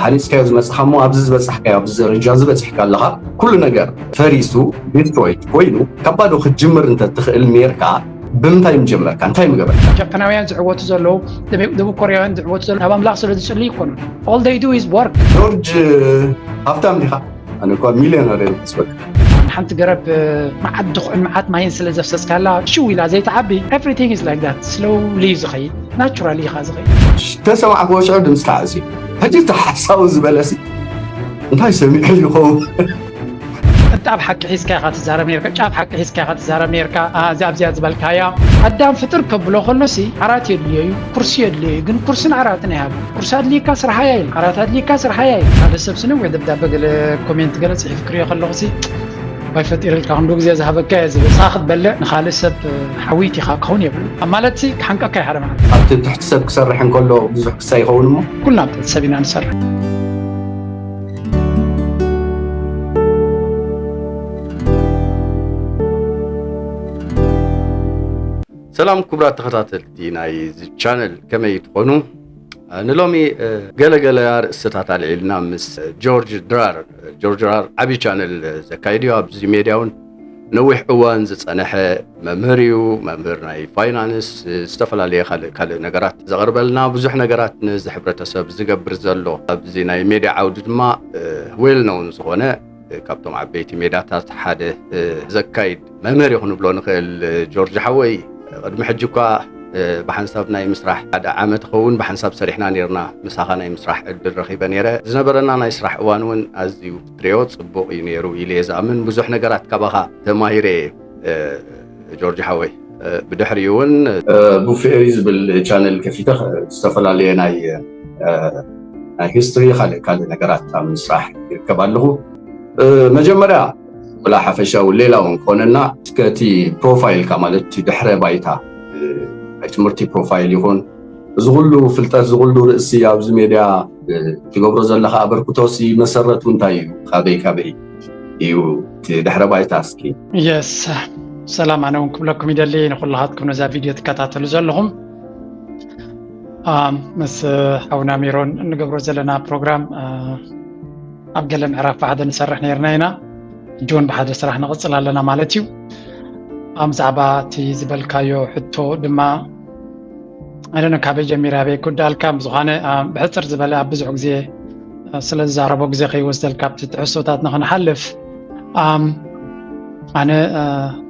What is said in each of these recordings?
ሃኒፅካዮ ዝመፅኻ እሞ ኣብዚ ዝበፃሕካዮ ኣብዚ ደረጃ ዝበፅሕካ ኣለኻ። ኩሉ ነገር ፈሪሱ ዲስትሮይድ ኮይኑ ካብ ባዶ ክትጅምር እንተትኽእል ነርካ ብምንታይ ምጀመርካ? እንታይ ምገበርካ? ጃፓናውያን ዝዕወቱ ዘለዉ፣ ደቡብ ኮርያውያን ዝዕወቱ ዘለዉ ናብ ኣምላኽ ስለ ዝጽልዩ ይኮኑ። All they do is work። ጆርጅ ሃብታም ዲኻ? ኣነ እኳ ሚልዮነር እየ ዝመስለካ። ሓንቲ ገረብ መዓት ድኹዕን መዓት ማይን ስለ ዘፍሰስካላ ሽው ኢላ ዘይትዓቢ። Everything is like that። Slowly እዩ ዝኸይድ፣ ናቹራሊ ኢኻ ዝኸይድ። ተሰማዕክዎ ሽዑ ድምፅካ ኣዝዩ ሕጂ እቲ ሓሳቡ ዝበለሲ እንታይ ሰሚዑ ይኸውን? ጫፍ ሓቂ ሒዝካ ኢኻ ትዛረብ ነርካ፣ ጫፍ ሓቂ ሒዝካ ኢኻ ትዛረብ ነርካ። እዚኣ ኣብዚኣ ዝበልካያ ኣዳም ፍጥር ከብሎ ከሎሲ ዓራት የድልዮ እዩ፣ ኩርሲ የድልዮ እዩ። ግን ኩርስን ዓራትን ኣይሃብን። ኩርሲ ኣድልይካ ስርሓያ ኢል፣ ዓራት ኣድልይካ ስርሓያ ኢል። ሓደ ሰብ ስነ ወይ ደብዳበ ገለ ኮሜንት ገለ ጽሒፍ ክሪኦ ከለኹሲ ባይ ፈጢርልካ ክንዱ ግዜ ዝሃበካ እየ ዝብል። ንስኻ ክትበልዕ ንኻልእ ሰብ ሓዊት ኢኻ ክኸውን የብሉ ኣብ ማለትሲ ክሓንቀካ ይሓረ ማለት። ኣብቲ ትሕቲ ሰብ ክሰርሕ እንከሎ ብዙሕ ክሳ ይኸውን እሞ ኩልና ኣብ ትሕቲ ሰብ ኢና ንሰርሕ። ሰላም ክቡራት ተኸታተልቲ ናይ ቻነል ከመይ ትኾኑ? ንሎሚ ገለገለ ኣርእስትታት ኣልዒልና ምስ ጆርጅ ድራር። ጆርጅ ድራር ዓብዪ ቻነል ዘካይድ እዩ ኣብዚ ሜድያ እውን ነዊሕ እዋን ዝፀነሐ መምህር እዩ። መምህር ናይ ፋይናንስ፣ ዝተፈላለየ ካልእ ካልእ ነገራት ዘቕርበልና፣ ብዙሕ ነገራት ነዚ ሕብረተሰብ ዝገብር ዘሎ ኣብዚ ናይ ሜድያ ዓውዲ ድማ ዌል ነውን ዝኾነ ካብቶም ዓበይቲ ሜዳታት ሓደ ዘካይድ መምህር እዩ ክንብሎ ንኽእል። ጆርጅ ሓወይ፣ ቅድሚ ሕጂ እኳ ብሓንሳብ ናይ ምስራሕ ሓደ ዓመት ኸውን ብሓንሳብ ሰሪሕና ነርና። ምሳኻ ናይ ምስራሕ ዕድል ረኺበ ነረ። ዝነበረና ናይ ስራሕ እዋን እውን ኣዝዩ ክትሪኦ ጽቡቕ እዩ ነይሩ ኢለ እየ ዝኣምን። ብዙሕ ነገራት ካባኻ ተማሂረ እየ ጆርጅ ሓወይ። ብድሕሪኡ እውን ቡፌሪ ዝብል ቻነል ከፊተ ዝተፈላለየ ናይ ናይ ሂስትሪ ካልእ ካልእ ነገራት ኣብ ምስራሕ ይርከብ ኣለኹ። መጀመርያ ወላ ሓፈሻዊ ሌላ እውን ክኾነና እስከ እቲ ፕሮፋይልካ ማለት እቲ ድሕረ ባይታ ናይ ትምህርቲ ፕሮፋይል ይኹን እዚ ኩሉ ፍልጠት እዚ ኩሉ ርእሲ ኣብዚ ሜድያ ትገብሮ ዘለካ ኣበርክቶሲ መሰረቱ እንታይ እዩ? ካበይ ካበይ እዩ እቲ ድሕረ ባይታ እስኪ? የስ ሰላም፣ ኣነ እውን ክብለኩም ይደሊ ንኩላሃትኩም ነዛ ቪድዮ ትከታተሉ ዘለኹም ምስ ሓውና ሜሮን እንገብሮ ዘለና ፕሮግራም ኣብ ገለ ምዕራፍ ብሓደ ንሰርሕ ነርና ኢና። ሕጂ እውን ብሓደ ስራሕ ንቕፅል ኣለና ማለት እዩ። ኣብ ዛዕባ እቲ ዝበልካዮ ሕቶ ድማ ኣይደነ ካበይ ጀሚረ ኣበይ ክውዳልካ። ብዝኾነ ብሕፅር ዝበለ ኣብ ብዙሕ ግዜ ስለ ዝዛረቦ ግዜ ከይወስደልካ ኣብቲ ትሕዝቶታት ንክንሓልፍ ኣነ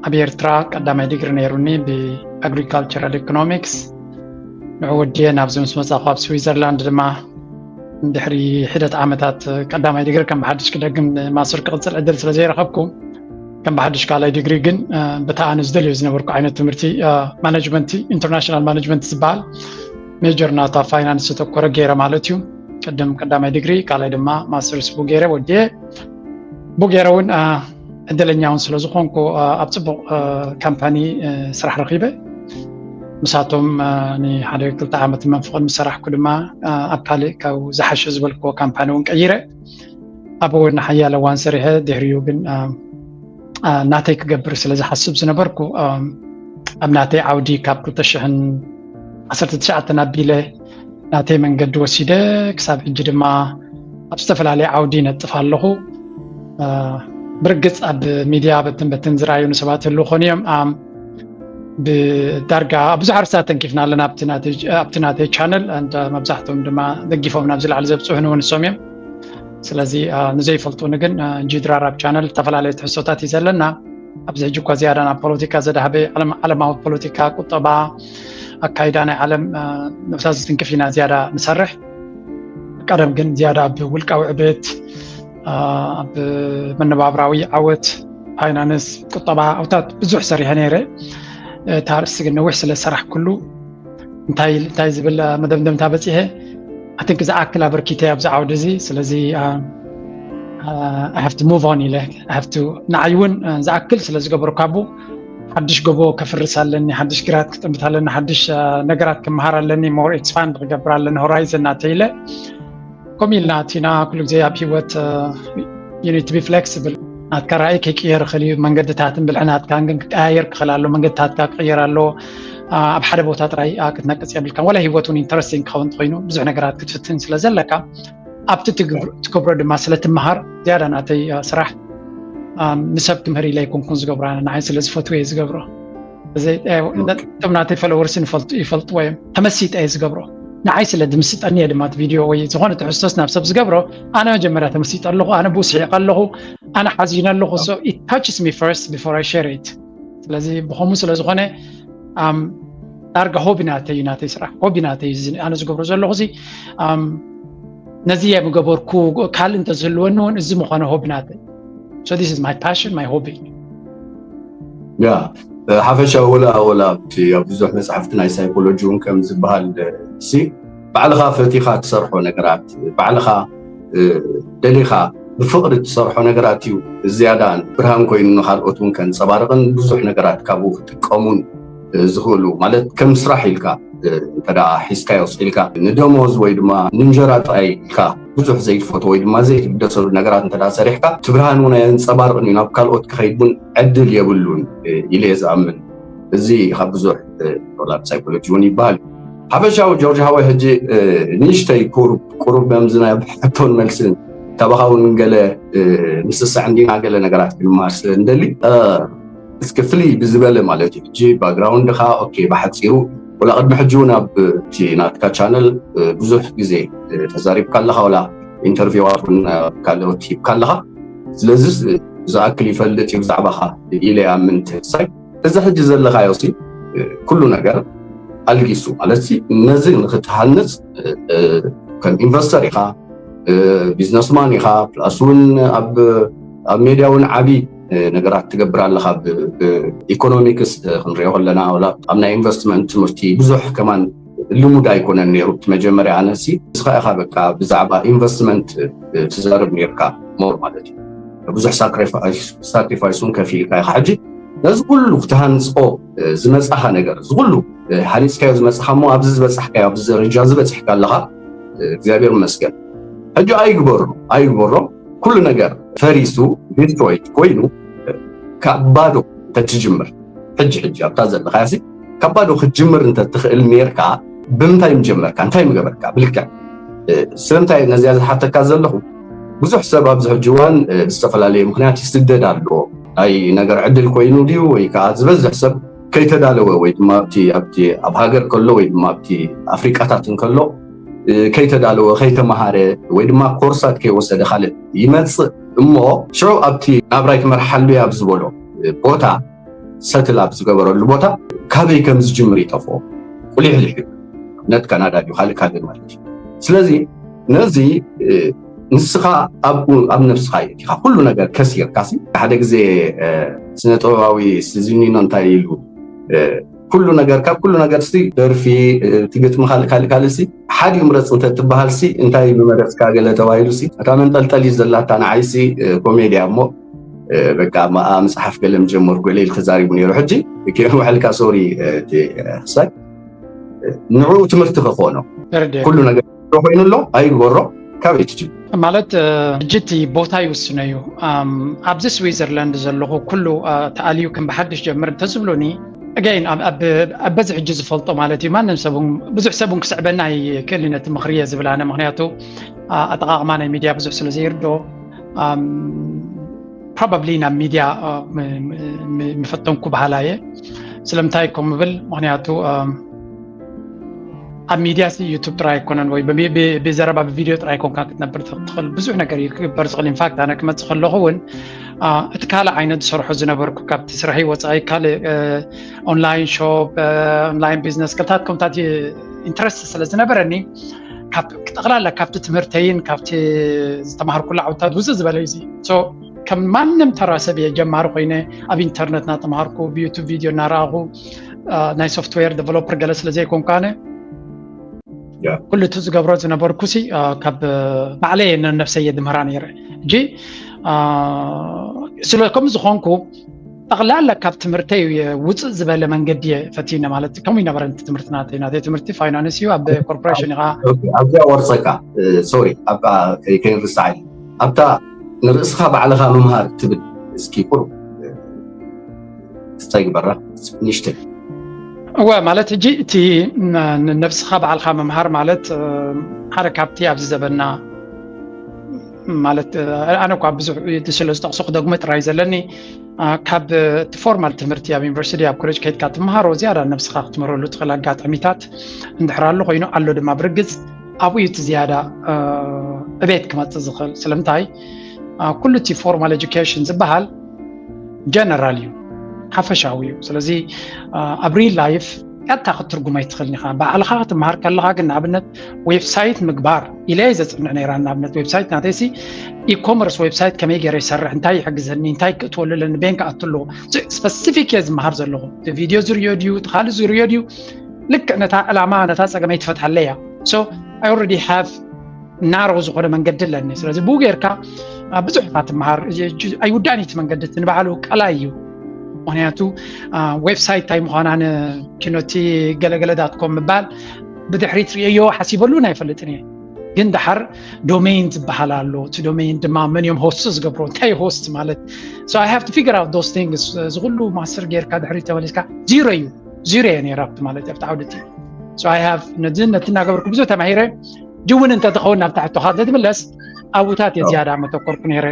ኣብ ኤርትራ ቀዳማይ ዲግሪ ነይሩኒ ብኣግሪካልቸራል ኢኮኖሚክስ። ንዑ ወድየ ናብዚ ምስ መጻኹ ኣብ ስዊዘርላንድ ድማ ድሕሪ ሒደት ዓመታት ቀዳማይ ዲግሪ ከም ብሓድሽ ክደግም ማስተር ክቕጽል ዕድል ስለ ዘይረኸብኩ ከም ብሓድሽ ካልኣይ ዲግሪ ግን ብታ ኣነ ዝደልዮ ዝነበርኩ ዓይነት ትምህርቲ ማኔጅመንት ኢንተርናሽናል ማኔጅመንት ዝበሃል ሜጀር ናታ ፋይናንስ ዝተኮረ ገይረ ማለት እዩ። ቅድም ቀዳማይ ዲግሪ ካልኣይ ድማ ማስተርስ ቡ ገይረ ወድየ ቡ ገይረ እውን ዕድለኛ እውን ስለ ዝኾንኩ ኣብ ፅቡቕ ካምፓኒ ስራሕ ረኺበ። ምሳቶም ንሓደ ክልተ ዓመት መንፍቕን ምስ ሰራሕኩ ድማ ኣብ ካልእ ካብ ዝሓሸ ዝበልክዎ ካምፓኒ እውን ቀይረ። ኣብ እውን ሓያለ እዋን ሰሪሐ ድሕሪኡ ግን ናተይ ክገብር ስለ ዝሓስብ ዝነበርኩ ኣብ ናተይ ዓውዲ ካብ ክልተ ሽሕን ዓሰርተ ትሽዓተን ኣቢለ ናተይ መንገዲ ወሲደ ክሳብ ሕጂ ድማ ኣብ ዝተፈላለየ ዓውዲ ይነጥፍ ኣለኹ። ብርግፅ ኣብ ሚድያ በትን በትን ዝረኣዩ ንሰባት ህልው ኾኑ እዮም። ብዳርጋ ብዙሕ ኣርስታት ተንኪፍና ኣለና ኣብቲ ናተይ ቻነል። መብዛሕትኦም ድማ ደጊፎም ናብዚ ላዕሊ ዘብፅሑን እውን ንሶም እዮም። ስለዚ ንዘይፈልጡኒ ግን ጂድራር ኣብ ቻነል ዝተፈላለዩ ትሕዝቶታት እዩ ዘለና። ኣብዚ ሕጂ እኳ ዝያዳ ናብ ፖለቲካ ዘድሃበ ዓለማዊ ፖለቲካ፣ ቁጠባ ኣካይዳ ናይ ዓለም ንብታት ዝትንክፍ ኢና ዝያዳ ንሰርሕ። ቀደም ግን ዝያዳ ኣብ ውልቃዊ ዕቤት፣ ኣብ መነባብራዊ ዓወት፣ ፋይናንስ፣ ቁጠባ ኣውታት ብዙሕ ሰሪሐ ነይረ። እቲ ኣርእስቲ ግን ነዊሕ ስለ ዝሰራሕኩሉ እንታይ እንታይ ዝብል መደምደምታ በፂሐ ኣትንክ ዝኣክል ኣበርኪተ ኣብዚ ዓውዲ እዚ። ስለዚ ሃፍቲ ሙቭ ኦን ኢለ ሃፍቲ ንዓይ እውን ዝኣክል ስለ ዝገበርኩ ኣቡ ሓድሽ ጎቦ ከፍርስ ኣለኒ፣ ሓድሽ ግራት ክጥምት ኣለኒ፣ ሓድሽ ነገራት ክመሃር ኣለኒ፣ ሞር ኤክስፓንድ ክገብር ኣለኒ ሆራይዘን ናተይ ኢለ። ከምኡ ኢልና እቲና ኩሉ ግዜ ኣብ ህይወት you need to be flexible። ናትካ ራእይ ከይቅየር ይኽእል እዩ። መንገድታትን ብልሒ ናትካን ግን ክቀያየር ክኽእል ኣሎ። መንገድታትካ ክቕየር ኣሎ። ኣብ ሓደ ቦታ ጥራይ ክትነቅፅ የብልካን። ዋላ ህይወት እውን ኢንተረስቲንግ ክኸውን እንተኮይኑ ብዙሕ ነገራት ክትፍትን ስለ ዘለካ ኣብቲ ትግብሮ- ትገብሮ ድማ ስለ ትመሃር ዝያዳ ናተይ አ፣ ስራሕ ኣም፣ ንሰብ ክምህር ኢለ ኣይኮንኩን ዝገብሮ፣ ኣነ ንዓይ ስለ ዝፈትዎ እየ ዝገብሮ። እዚ እ፣ እቶም ናተይ ፎሎወርስ ይፈልጡ ይፈልጥዎ እዮም። ተመሲጠ እየ ዝገብሮ። ንዓይ ስለ ዝምስጠኒ እየ ድማ እቲ ቪድዮ ወይ ዝኾነ ትሕዝቶስ ናብ ሰብ ዝገብሮ። ኣነ መጀመርያ ተመሲጠ ኣለኹ፣ ኣነ ብኡ ስሒቐ ኣለኹ፣ ኣነ ሓዚነ ኣለኹ። So it touches me first before I share it. ስለዚ ብኸምኡ ስለ ዝኾነ ኣም፣ ዳርጋ ሆቢ ናተይ እዩ፣ ናተይ ስራሕ ሆቢ ናተይ እዩ። እዚ ኣነ ዝገብሮ ዘለኹ እዚ ኣም፣ ነዚ እየ ምገበርኩ፣ ካልእ እንተዝህልወኒ እውን እዚ ምኾነ ሆቢ ናተይ። So this is my passion, my hobby. ያ ሓፈሻ ወላ ወላ ኣብቲ ኣብ ብዙሕ መፅሓፍቲ ናይ ሳይኮሎጂ እውን ከም ዝበሃል ሲ ባዕልኻ ፈቲኻ ትሰርሖ ነገራት ባዕልኻ እ፣ ደሊኻ ብፍቕሪ ትሰርሖ ነገራት እዩ ዝያዳ ብርሃን ኮይኑ ንኻልኦት እውን ከንፀባርቕን ብዙሕ ነገራት ካብኡ ክጥቀሙን እ፣ ዝኽእሉ ማለት ከም ስራሕ ኢልካ እ፣ እንተ ደኣ ሒዝካዮ ስኢልካ ንደሞዝ ወይ ድማ ንእንጀራ ጥራይ ኢልካ ብዙሕ ዘይትፈትዎ ወይ ድማ ዘይትግደሰሉ ነገራት እንተ ደኣ ሰሪሕካ እቲ ብርሃን እውን ኣየንፀባርቕን እዩ ናብ ካልኦት ክኸይድ እውን ዕድል የብሉን እ፣ ኢለ እየ ዝኣምን። እዚ ካብ ብዙሕ ዶላር ሳይኮሎጂ እውን ይበሃል። ሓፈሻዊ ጆርጅ ሃወይ ሕጂ እ፣ ንእሽተይ ቁሩብ ቁሩብ መምዚ ናይ ሕቶን መልስን ካባኻ እውን ገለ እ፣ ንስስዕ እንዲና ገለ ነገራት ክንመሃር ስለ እንደሊ እ፣ እስኪ ፍልይ ብዝበለ ማለት እዩ ሕጂ ባክግራውንድኻ ኦኬ ብሓፂሩ ወላ ቅድሚ ሕጂ እውን ኣብ እቲ ናትካ ቻነል እ፣ ብዙሕ ግዜ እ፣ ተዛሪብካ ኣለኻ ወላ ኢንተርቪዋት እውን እ፣ ካልኦት ሂብካ ኣለኻ ስለዚ ዝኣክል ይፈልጥ እዩ ብዛዕባኻ ኢለ ይኣምን ትህሳይ እዚ ሕጂ ዘለኻዮ ሲ ኩሉ ነገር ኣልጊሱ ማለት ሲ ነዚ ንክትሃንፅ ከም ኢንቨስተር ኢኻ ቢዝነስማን ኢኻ ፕላስ እውን ኣብ ኣብ ሜድያ እውን ዓብዪ ነገራት ትገብር ኣለኻ ብኢኮኖሚክስ ክንሪኦ ከለና ወላ ኣብ ናይ ኢንቨስትመንት ትምህርቲ ብዙሕ ከማን ልሙድ ኣይኮነን ነይሩ እቲ መጀመርያ ኣነሲ ንስኻ ኢኻ በቃ ብዛዕባ ኢንቨስትመንት ትዛረብ ነርካ ሞር ማለት እዩ ብዙሕ ሳክሪፋይስ እውን ከፊልካ ኢኻ ሕጂ ነዚ ኩሉ ክትሃንፆ ዝመፃኻ ነገር እዚ ኩሉ ሃኒፅካዮ ዝመፅኻ እሞ ኣብዚ ዝበፃሕካዮ ኣብዚ ደረጃ ዝበፅሕካ ኣለኻ እግዚኣብሔር መስገን ሕጂ ኣይግበሮ ኣይግበሮ ኩሉ ነገር ፈሪሱ ዲስትሮይድ ኮይኑ ካብ ባዶ እንተትጅምር ሕጂ ሕጂ ኣብታ ዘለኻያ ሲ ካብ ባዶ ክትጅምር እንተትኽእል ነርካ ብምንታይ ምጀመርካ እንታይ ምገበርካ ብልክዕ ስለምንታይ ነዚያ ዝሓተካ ዘለኹ ብዙሕ ሰብ ኣብዚ ሕጂ እዋን ብዝተፈላለየ ምክንያት ይስደድ ኣሎ ናይ ነገር ዕድል ኮይኑ ድዩ ወይ ከዓ ዝበዝሕ ሰብ ከይተዳለወ ወይ ድማ ኣብቲ ኣብቲ ኣብ ሃገር ከሎ ወይ ድማ ኣብቲ ኣፍሪቃታት እንከሎ ከይተዳለወ ከይተመሃረ ወይ ድማ ኮርሳት ከይወሰደ ካልእ ይመፅእ እሞ ሽዑ ኣብቲ ናብራይ ትመርሓሉ እያ ኣብ ዝበሎ ቦታ ሰትል ኣብ ዝገበረሉ ቦታ ካበይ ከም ዝጅምር ይጠፍኦ ቁሊሕሊሕ እዩ ኣብነት ካናዳ ድዩ ካልእ ካልእ ማለት እዩ ስለዚ ነዚ ንስኻ ኣብኡ ኣብ ነብስኻ የእቲኻ ኩሉ ነገር ከሲርካ ሲ ሓደ ግዜ ስነ ጥበባዊ ስዚኒኖ እንታይ ኢሉ ኩሉ ነገር ካብ ኩሉ ነገር ሲ ደርፊ እቲ ግጥሚ ካልእ ካልእ ካልእ ሲ ሓዲኡ ምረፅ እንተ ትበሃል ሲ እንታይ ምመረፅካ ገለ ተባሂሉ ሲ እታ መንጠልጠሊ ዘላታ ንዓይ ሲ ኮሜድያ እሞ በቃ መኣ መፅሓፍ ገለ ምጀመርኩ ገለ ኢሉ ተዛሪቡ ነይሩ ሕጂ ውሕልካ ሶሪ ክሳይ ንዕኡ ትምህርቲ ክኾኖ ኩሉ ነገር ኮይኑ ኣሎ ኣይግበሮ ካበይ ትጅምር ማለት ሕጂ እቲ ቦታ ይውስኖ እዩ ኣብዚ ስዊዘርላንድ ዘለኹ ኩሉ ተኣልዩ ከም ብሓድሽ ጀምር እንተዝብሉኒ ኣጋይን ኣብ በዚ ሕጂ ዝፈልጦ ማለት እዩ ማንም ሰብ ብዙሕ ሰብ ክስዕበና ኣይክእል ነቲ ምኽሪ እየ ዝብል ኣነ ምክንያቱ ኣጠቃቅማ ናይ ሚድያ ብዙሕ ስለ ዘይርዶ probably ናብ ሚድያ ምፈተንኩ በሃላ እየ ስለምንታይ ከም ብል ምክንያቱ ኣብ ሚድያ ዩቱብ ጥራይ ኣይኮነን ወይ ብዘረባ ብቪድዮ ጥራይ ኮንካ ክትነብር ትኽእል ብዙሕ ነገር እዩ ክግበር ዝኽእል ኢንፋክት ኣነ ክመፅእ ከለኹ እውን እቲ ካልእ ዓይነት ዝሰርሖ ዝነበርኩ ካብቲ ስራሒ ወፃኢ ካልእ ኦንላይን ሾፕ ኦንላይን ቢዝነስ ክልታት ከምታት ኢንትረስት ስለ ዝነበረኒ ጠቕላላ ካብቲ ትምህርተይን ካብቲ ዝተማሃርኩሉ ዓውታት ውፅእ ዝበለ እዩ ከም ማንም ተራ ሰብ እየ ጀማሪ ኮይነ ኣብ ኢንተርነት እናተምሃርኩ ብዩቱብ ቪድዮ እናረኣኹ ናይ ሶፍትዌር ዴቨሎፐር ገለ ስለ ዘይኮንኩ ኣነ ኩሉ እቲ ዝገብሮ ዝነበርኩ ሲ ካብ ባዕለይ ነብሰይ እየ ድምህራ ነይረ ሕጂ ስለ ከም ዝኾንኩ ጠቕላላ ካብ ትምህርተይ ውፅእ ዝበለ መንገዲ እየ ፈትነ ማለት ከምኡ ይነበረ ትምህርቲ ናተይ ናተይ ትምህርቲ ፋይናንስ እዩ ኣብ ኮርፖሬሽን ኢኻ ኣብዚኣ ወርፀካ ሶሪ ከይንርሳዕ ኣብታ ንርእስኻ ባዕልኻ ምምሃር ትብል እስኪ ቁሩብ እንታይ ግበራ ንሽተይ እወ ማለት ሕጂ እቲ ነብስኻ ባዕልኻ ምምሃር ማለት ሓደ ካብቲ ኣብዚ ዘበና ማለት ኣነ እኳ ብዙሕ ስለ ዝጠቕሶ ክደግሞ ጥራይ ዘለኒ፣ ካብ እቲ ፎርማል ትምህርቲ ኣብ ዩኒቨርሲቲ ኣብ ኮሌጅ ከይድካ ትምሃሮ ዝያዳ ነብስኻ ክትምህረሉ ትኽእል ኣጋጣሚታት እንድሕር ኣሎ ኮይኑ ኣሎ ድማ ብርግፅ ኣብኡ እዩ እቲ ዝያዳ ዕቤት ክመፅእ ዝኽእል። ስለምንታይ? ኩሉ እቲ ፎርማል ኤጁኬሽን ዝበሃል ጀነራል እዩ፣ ሓፈሻዊ እዩ። ስለዚ ኣብ ሪል ላይፍ ቀጥታ ክትትርጉም ኣይትኽእልን ኢኻ። ባዕልኻ ክትመሃር ከለኻ ግን ንኣብነት ዌብሳይት ምግባር ኢለ እየ ዘፅንዕ ነይራ። ንኣብነት ዌብሳይት ናተይሲ ኢኮመርስ ዌብሳይት ከመይ ገይረ ይሰርሕ፣ እንታይ ይሕግዘኒ፣ እንታይ ክእትወሉ ኣለኒ፣ ቤን ክኣቱ ኣለዎ። ስፐሲፊክ እየ ዝመሃር ዘለኹ። እቲ ቪድዮ ዝርዮ ድዩ፣ እቲ ካልእ ዝርዮ ድዩ፣ ልክዕ ነታ ዕላማ ነታ ፀገመይ ትፈትሓለይ እያ። So I already have ናሮ ዝኾነ መንገዲ ኣለኒ። ስለዚ ብኡ ጌርካ ብዙሕ ኢኻ ትመሃር። ኣይውዳእን እቲ መንገዲ፣ እቲ ንባዕሉ ቀላይ እዩ። ምክንያቱ ዌብሳይት እንታይ ምዃና ንኪኖቲ ገለገለ ዳት ኮም ምባል ብድሕሪት ርእዮ ሓሲበሉን ኣይፈልጥን እየ። ግን ደሓር ዶሜን ዝበሃል ኣሎ። እቲ ዶሜን ድማ መን እዮም ሆስት ዝገብሮ፣ እንታይ ሆስት ማለት። So I have to figure out those things። እዚ ኩሉ ማስተር ጌርካ ድሕሪት ተመሊስካ ዚሮ እዩ፣ ዚሮ እየ ነይረ ኣብቲ ማለት ኣብቲ ዓውዲ እቲ። So I have ነዚ ነቲ እናገበርኩ ብዙሕ ተማሂረ። ጅውን እንተትኸውን ናብ ታሕቶኻ እንተትምለስ ኣብኡታት እየ ዝያዳ መተኮርኩ ነይረ።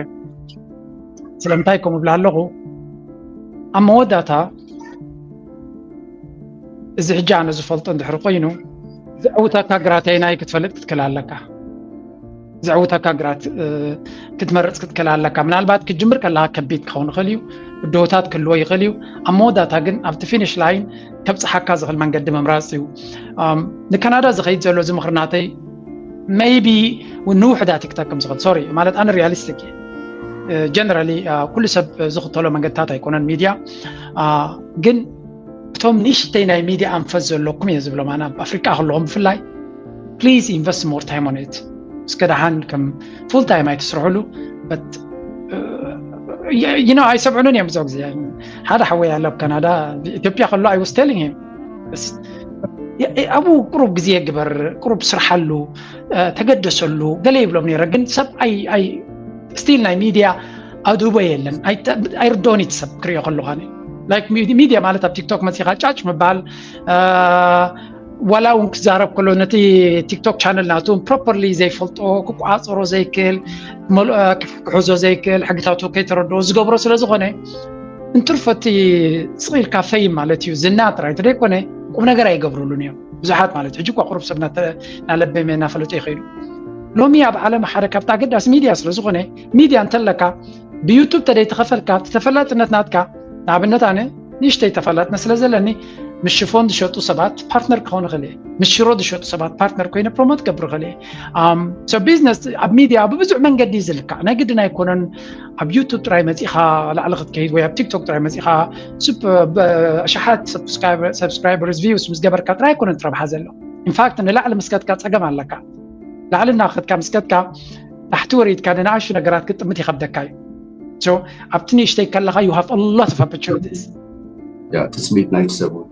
ስለምንታይ ከምኡ ብላ ኣለኹ? ኣብ መወዳእታ እዚ ሕጂ ኣነ ዝፈልጦ እንድሕር ኮይኑ ዘዕውተካ ግራተይናይ ክትፈልጥ ክትክእል ኣለካ። ዘዕውተካ ግራት ክትመርፅ ክትክእል ኣለካ። ምናልባት ክትጅምር ከለካ ከቢድ ክኸውን ይኽእል እዩ፣ ብድሆታት ክህልዎ ይኽእል እዩ። ኣብ መወዳእታ ግን ኣብቲ ፊኒሽ ላይን ከብፅሓካ ዝኽእል መንገዲ ምምራፅ እዩ። ንካናዳ ዝኸይድ ዘሎ እዚ ምኽሪ ናተይ maybe ንውሕዳት ክጠቅም ዝኽእል፣ ሶሪ ማለት ኣነ ሪያሊስቲክ እየ። ጀነራሊ ኩሉ ሰብ ዝኽተሎ መንገድታት ኣይኮነን ሚድያ፣ ግን እቶም ንእሽተይ ናይ ሚድያ ኣንፈት ዘለኩም እየ ዝብሎም ኣነ ኣብ ኣፍሪቃ ከለኹም ብፍላይ please invest more time on it። እስከ ደሓን ከም ፉል ታይም ኣይትስርሕሉ። But you know ኣይሰምዑንን እዮም ብዙሕ ግዜ። ሓደ ሓወይ ኣሎ ኣብ ካናዳ፣ ኢትዮጵያ ከሎ I was telling him ኣብኡ ቁሩብ ግዜ ግበር፣ ቁሩብ ስርሓሉ፣ ተገደሰሉ ገለ ይብሎም ነይረ። ግን ሰብ ኣይ still ናይ ሚድያ ኣድህቦ የለን። ኣይርድኦን እቲ ሰብ ክሪኦ ከለኻ ሚድያ ማለት ኣብ ቲክቶክ መፂኻ ጫጭ ምባል፣ ዋላ እውን ክዛረብ ከሎ ነቲ ቲክቶክ ቻነል ናቱ ፕሮፐርሊ ዘይፈልጦ፣ ክቆፃፀሮ ዘይክእል፣ ክሕዞ ዘይክእል፣ ሕግታቱ ከይተረድኦ ዝገብሮ ስለ ዝኾነ እንትርፎ እቲ ስቕ ኢልካ ፈይም ማለት እዩ። ዝና ጥራይ እንተደይኮነ ቁም ነገር ኣይገብሩሉን እዮም ብዙሓት ማለት። ሕጂ እኳ ቁሩብ ሰብ እናለበመ እናፈለጠ ይኸይዱ። ሎሚ ኣብ ዓለም ሓደ ካብቲ ኣገዳሲ ሚድያ ስለ ዝኾነ ሚድያ እንተለካ ብዩቱብ ተደይተኸፈልካ እቲ ተፈላጥነት ናትካ ንኣብነት ኣነ ንእሽተይ ተፈላጥነት ስለ ዘለኒ ምስ ሽፎን ዝሸጡ ሰባት ፓርትነር ክኸውን ይኽእል እየ። ምስ ሽሮ ዝሸጡ ሰባት ፓርትነር ኮይነ ፕሮሞት ክገብር ይኽእል እየ። ቢዝነስ ኣብ ሚድያ ብብዙሕ መንገዲ እዩ ዝልካዕ። ናይ ግድን ኣይኮነን ኣብ ዩቱብ ጥራይ መፂኻ ላዕሊ ክትከይድ ወይ ኣብ ቲክቶክ ጥራይ መፂኻ ኣሽሓት ሰብስክራይበርስ ቪውስ ምስ ገበርካ ጥራይ ኣይኮነን ትረብሓ ዘሎ። ኢንፋክት ንላዕሊ ምስ ከድካ ፀገም ኣለካ። ላዕሊ እናኸድካ ምስ ከድካ ታሕቲ ወሪድካ ንንኣሽቱ ነገራት ክትጥምት ይኸብደካ እዩ። ኣብቲ ንእሽተይ ከለኻ you have a lot of opportunities። ትፅቢት ናይቲ ሰብ እውን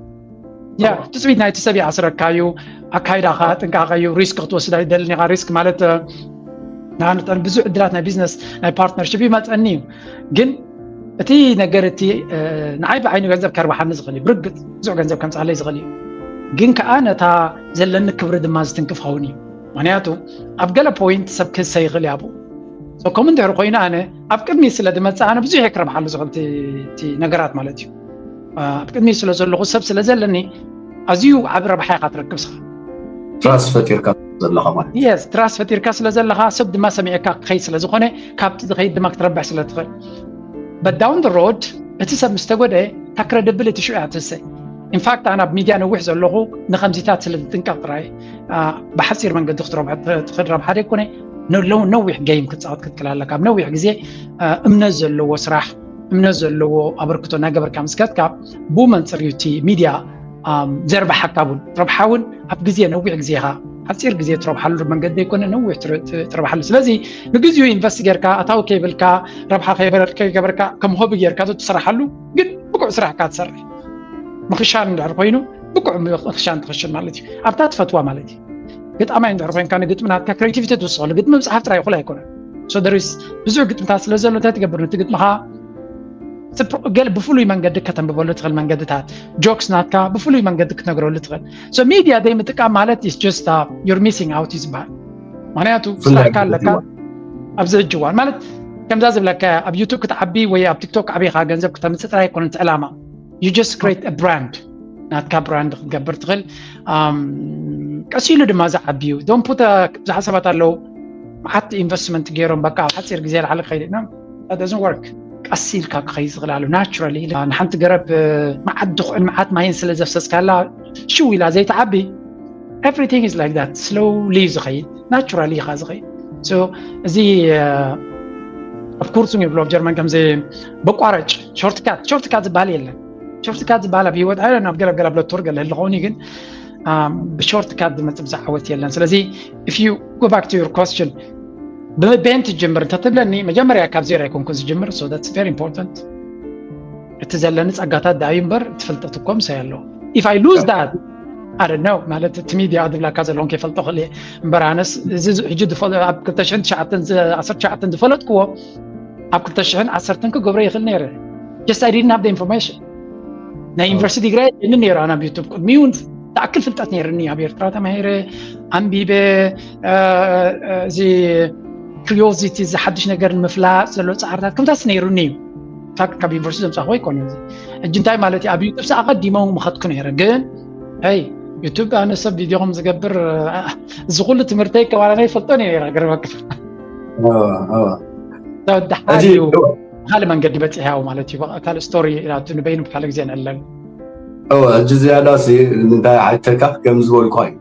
ያ ትፅቢት ናይቲ ሰብ ይኣስረካ እዩ። ኣካይዳኻ ጥንቃቐ እዩ። ሪስክ ክትወስድ ኣይደልን ኢኻ። ሪስክ ማለት ንኣብነት ብዙሕ ዕድላት ናይ ቢዝነስ ናይ ፓርትነርሽፕ ይመፀኒ እዩ፣ ግን እቲ ነገር እቲ ንዓይ ብዓይኒ ገንዘብ ከርብሓኒ ዝኽእል እዩ። ብርግፅ ብዙሕ ገንዘብ ከምፅኣለይ ዝኽእል እዩ፣ ግን ከዓ ነታ ዘለኒ ክብሪ ድማ ዝትንክፍ ኸውን እዩ። ምክንያቱ ኣብ ገለ ፖይንት ሰብ ክህሰ ይኽእል እዩ ኣብኡ። ከምኡ እንድሕር ኮይኑ ኣነ ኣብ ቅድሚ ስለ ዝመፅእ ኣነ ብዙሕ እየ ክረብሓሉ ዝኽእል እቲ ነገራት ማለት እዩ። ኣብ ቅድሚ ስለ ዘለኹ ሰብ ስለ ዘለኒ ኣዝዩ ዓብ ረብሓ ኢኻ ትረክብ ስኻ። ትራስት ፈጢርካ ዘለኻ ማለት የስ ትራስት ፈጢርካ ስለ ዘለኻ ሰብ ድማ ሰሚዕካ ክኸይድ ስለ ዝኾነ ካብቲ ዝኸይድ ድማ ክትረብሕ ስለ ትኽእል። But down the road እቲ ሰብ ምስ ተጎደ እታ ክረድብልቲ ሽዑ እያ ትህሰ። ኢንፋክት ኣነ ኣብ ሚድያ ነዊሕ ዘለኹ ንከምዚታት ስለ ዝጥንቀቕ ጥራይ ብሓፂር መንገዲ ክትረብሖ ትኽእል ረብሓ ደይኮነ ነዊሕ ገይም ክትፃወት ክትክእል ኣለካ። ኣብ ነዊሕ ግዜ እምነት ዘለዎ ስራሕ እምነት ዘለዎ ኣበርክቶ እናገበርካ ምስ ከድካ ብኡ መንፅር እዩ እቲ ሚድያ ዘርብሓካ እውን ረብሓ እውን ኣብ ግዜ ነዊሕ ግዜ ኢኻ ሓፂር ግዜ ትረብሓሉ መንገዲ ዘይኮነ ነዊሕ ትረብሓሉ። ስለዚ ንግዚኡ ኢንቨስት ጌርካ ኣታዊ ከይብልካ ረብሓ ከይገበርካ ከም ሆቢ ጌርካ ትሰራሓሉ ግን ብቁዕ ስራሕካ ትሰርሕ ምኽሻን እንድሕር ኮይኑ ብቁዕ ምኽሻን ትኽሽን ማለት እዩ። ኣብታ ትፈትዋ ማለት እዩ። ግጣማይ እንድሕር ኮይንካ ንግጥሚ ናትካ ክሬቲቪቲ ትውስኸሉ። ግጥሚ ምፅሓፍ ጥራይ ይኹል ኣይኮነን። ብዙሕ ግጥምታት ስለ ዘሎ እንታይ ትገብር ነቲ ግጥምኻ ገለ ብፍሉይ መንገዲ ከተንብበሉ ትኽእል መንገድታት ጆክስ ናትካ ብፍሉይ መንገዲ ክትነግረሉ ትኽእል። ሚድያ ዘይምጥቃም ማለት is just you're missing out እዩ ዝበሃል። ምክንያቱ ስራሕካ ኣለካ ኣብዚ ሕጂ እዋን ማለት ከምዛ ዝብለካ ኣብ ዩቱብ ክትዓቢ ወይ ኣብ ቲክቶክ ዓቢኻ ገንዘብ ክተምፅእ ጥራይ ኣይኮነን እቲ ዕላማ። You just create a brand። ናትካ ብራንድ ክትገብር ትኽእል። ቀስ ኢሉ ድማ ዝዓቢ እዩ። ዶም ፑት ብዙሓት ሰባት ኣለዉ መዓት ኢንቨስትመንት ገይሮም በቃ ኣብ ሓፂር ግዜ ላዕሊ ክኸይድ ኢና። That doesn't work። ቀስ ኢልካ ክኸይድ ዝኽእል ኣሎ ናቹራሊ። ንሓንቲ ገረብ መዓት ድኹዕን መዓት ማይን ስለ ዘፍሰስካላ ሽው ኢላ ዘይትዓቢ። Everything is like that። Slowly ዝኸይድ ናቹራሊ ኢኻ ዝኸይድ። So እዚ ኣብ ኩርሱም ይብሎ ኣብ ጀርመን ከምዚ በቋረጭ ሾርትካት ሾርትካት ዝበሃል የለን። ሾርትካት ዝበሃል ኣብ ህይወት ኣለ ናብ ገለብ ገለብ ለቶር ገለ ህልኸውን ግን ብሾርትካት ዝመፅእ ብዛዕ ዓወት የለን። ስለዚ if you go back to your question ብበይን ትጅምር እንተትብለኒ መጀመርያ ካብ ዜሮ ኣይኮንኩን ዝጅምር። So that's very important። እቲ ዘለኒ ጸጋታት ደኣ እዩ እምበር እቲ ፍልጠት እኮ ምሳይ ኣሎ። If I lose that I don't know ማለት እቲ ሚድያ ዝብላካ ዘለኹን ከይፈልጦ ክእል እየ እምበር ኣነስ እዚ ሕጂ ኣብ ክልተ ሽሕን ትሽዓተን ዓሰርተ ትሽዓተን ዝፈለጥክዎ ኣብ ክልተ ሽሕን ዓሰርተን ክገብሮ ይኽእል ነይረ። Just I didn't have the information። ናይ ዩኒቨርሲቲ ዲግሪ የኒ ነይሩ ኣነ ኣብ ዩቱብ ቅድሚኡ ተኣክል ፍልጠት ነይርኒ ኣብ ኤርትራ ተማሂረ ኣንቢበ እዚ ክሪዮዚቲ እዚ ሓድሽ ነገር ንምፍላጥ ዘሎ ፃዕርታት ከምታስ ነይሩኒ እዩ። ካብ ዩኒቨርሲቲ ዘምፃኹ ኣይኮነ እዚ ሕጂ እንታይ ማለት እዩ ኣብ ዩቱብ ሰኣ ቀዲሞም ምኸድኩ ነይረ ግን ይ ዩቱብ ኣነ ሰብ ቪድዮ ከም ዝገብር እዚ ኩሉ ትምህርተይ ከባላና ይፈልጦ ነይረ ገርበክ ካልእ መንገዲ በፂሕያው ማለት እዩ ካልእ ስቶሪ ንበይኑ ካልእ ግዜ ንዕለል እወ ሕጂ ዝያዳ ሲ እንታይ ሓተካ ከም ዝበልኳ እዩ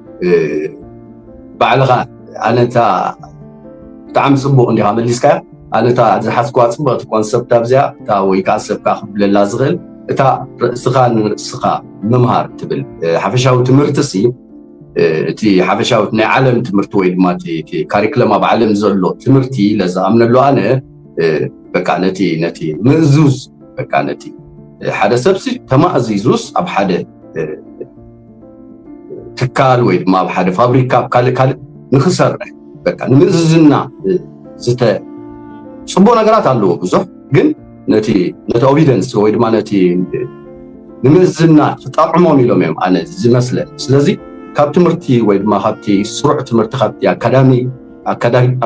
ባዕልኻ ኣነታ ብጣዕሚ ፅቡቅ እንዲኻ መሊስካያ ኣነታ ዝሓዝኩዋ ፅቡቅቲ ኮንሰፕት ኣብዚኣ እታ ወይ ከዓ ሰብካ ክብለላ ዝኽእል እታ ርእስኻ ንርእስኻ ምምሃር ትብል ሓፈሻዊ ትምህርቲ ሲ እቲ ሓፈሻዊ ናይ ዓለም ትምህርቲ ወይ ድማ ካሪክለም ኣብ ዓለም ዘሎ ትምህርቲ ለዝኣምነሉ ኣነ በቃ ነቲ ነቲ ምእዙዝ በቃ ነቲ ሓደ ሰብሲ ተማእዚዙስ ኣብ ሓደ ትካል ወይ ድማ ኣብ ሓደ ፋብሪካ ኣብ ካልእ ካልእ ንክሰርሕ በቃ ንምእዝዝና ዝተ ፅቡቅ ነገራት ኣለዎ ብዙሕ ግን ነቲ ነቲ ኦቪደንስ ወይ ድማ ነቲ ንምእዝዝና ክጠዕሞም ኢሎም እዮም ኣነ ዝመስለ ስለዚ ካብ ትምህርቲ ወይ ድማ ካብቲ ስሩዕ ትምህርቲ ካብቲ ኣካዳሚ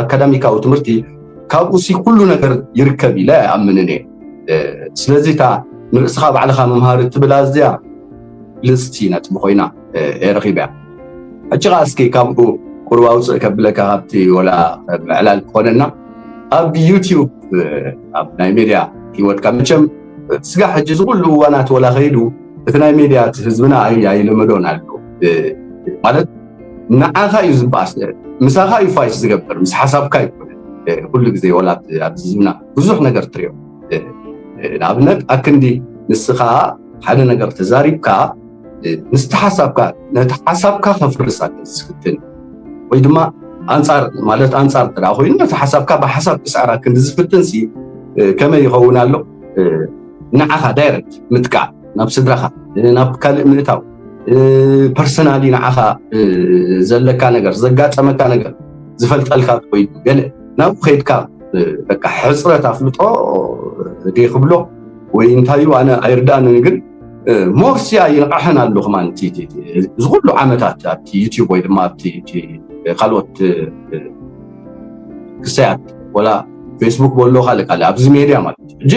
ኣካዳሚካዊ ትምህርቲ ካብኡ ሲ ኩሉ ነገር ይርከብ ኢለ ኣይኣምንን እየ ስለዚ እታ ንርእስኻ ባዕልኻ ምምሃር እትብል ኣዝያ ልስቲ ነጥቢ ኮይና እየ ረኺበያ ሕጂ ኸዓ እስኪ ካብኡ ቁሩብ ኣውፅእ ከብለካ ካብቲ ወላ ምዕላል ክኾነና ኣብ ዩቲዩብ ኣብ ናይ ሜድያ ሂወትካ መቸም ስጋ ሕጂ ዝኩሉ እዋናት ወላ ከይዱ እቲ ናይ ሜድያ ህዝብና ኣይለመዶን ኣሎ ማለት ንዓኻ እዩ ዝበኣስ ምሳኻ እዩ ፋይስ ዝገብር ምስ ሓሳብካ ይኮነ ኩሉ ግዜ ወላ ኣብዚ ህዝብና ብዙሕ ነገር ትሪኦ ንኣብነት ኣክንዲ ንስኻ ሓደ ነገር ተዛሪብካ ምስቲ ሓሳብካ ነቲ ሓሳብካ ከፍርስ ዝፍትን ወይ ድማ ኣንፃር ማለት ኣንፃር ጥራ ኮይኑ ነቲ ሓሳብካ ብሓሳብ ክስዕራ ክንዲ ዝፍትን ሲ ከመይ ይኸውን ኣሎ ንዓኻ ዳይረክት ምጥቃዕ ናብ ስድራኻ ናብ ካልእ ምእታው ፐርሰናሊ ንዓኻ ዘለካ ነገር ዘጋጠመካ ነገር ዝፈልጠልካ ኮይኑ ገለ ናብኡ ከይድካ በቃ ሕፅረት ኣፍልጦ ደይ ክብሎ ወይ እንታይ እዩ ኣነ ኣይርዳእንን ግን ሞርሲ ኣይንቕሐን ኣሎ ከማን እዚ ኩሉ ዓመታት ኣብቲ ዩቲዩብ ወይ ድማ ኣብቲ ካልኦት ክሰያት ወላ ፌስቡክ በሎ ካልእ ካልእ ኣብዚ ሜድያ ማለት እዩ ሕጂ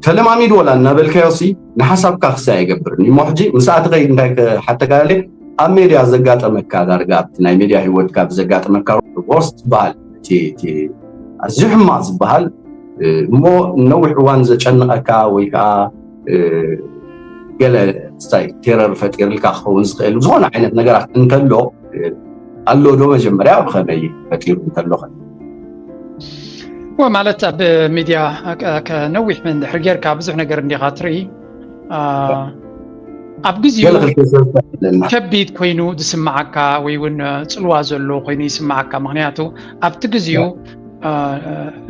ተለማሚድ ወላ እናበልካዮ ሲ ንሓሳብካ ክሳይ ኣይገብርን እሞ ሕጂ ምስኣ ትኸይድ እንታይ ሓተጋለ ኣብ ሜድያ ዘጋጠመካ ዳርጋ ኣብቲ ናይ ሜድያ ህይወትካ ብዘጋጠመካ ወርስ ትበሃል ኣዝዩ ሕማቕ ዝበሃል እሞ ነዊሕ እዋን ዘጨንቐካ ወይ ከዓ ገለ ስታይ ቴረር ፈጢርልካ ክኸውን ዝኽእል ዝኾነ ዓይነት ነገራት እንተሎ ኣሎ ዶ መጀመርያ ብኸመይ ፈጢሩ እንተሎ ወ ማለት ኣብ ሚድያ ከነዊሕ እንድሕር ጌርካ ብዙሕ ነገር እንዲኻ ትርኢ ኣብ ግዜኡ ከቢድ ኮይኑ ዝስምዓካ ወይ እውን ፅልዋ ዘሎ ኮይኑ ይስምዓካ ምክንያቱ ኣብቲ ግዜኡ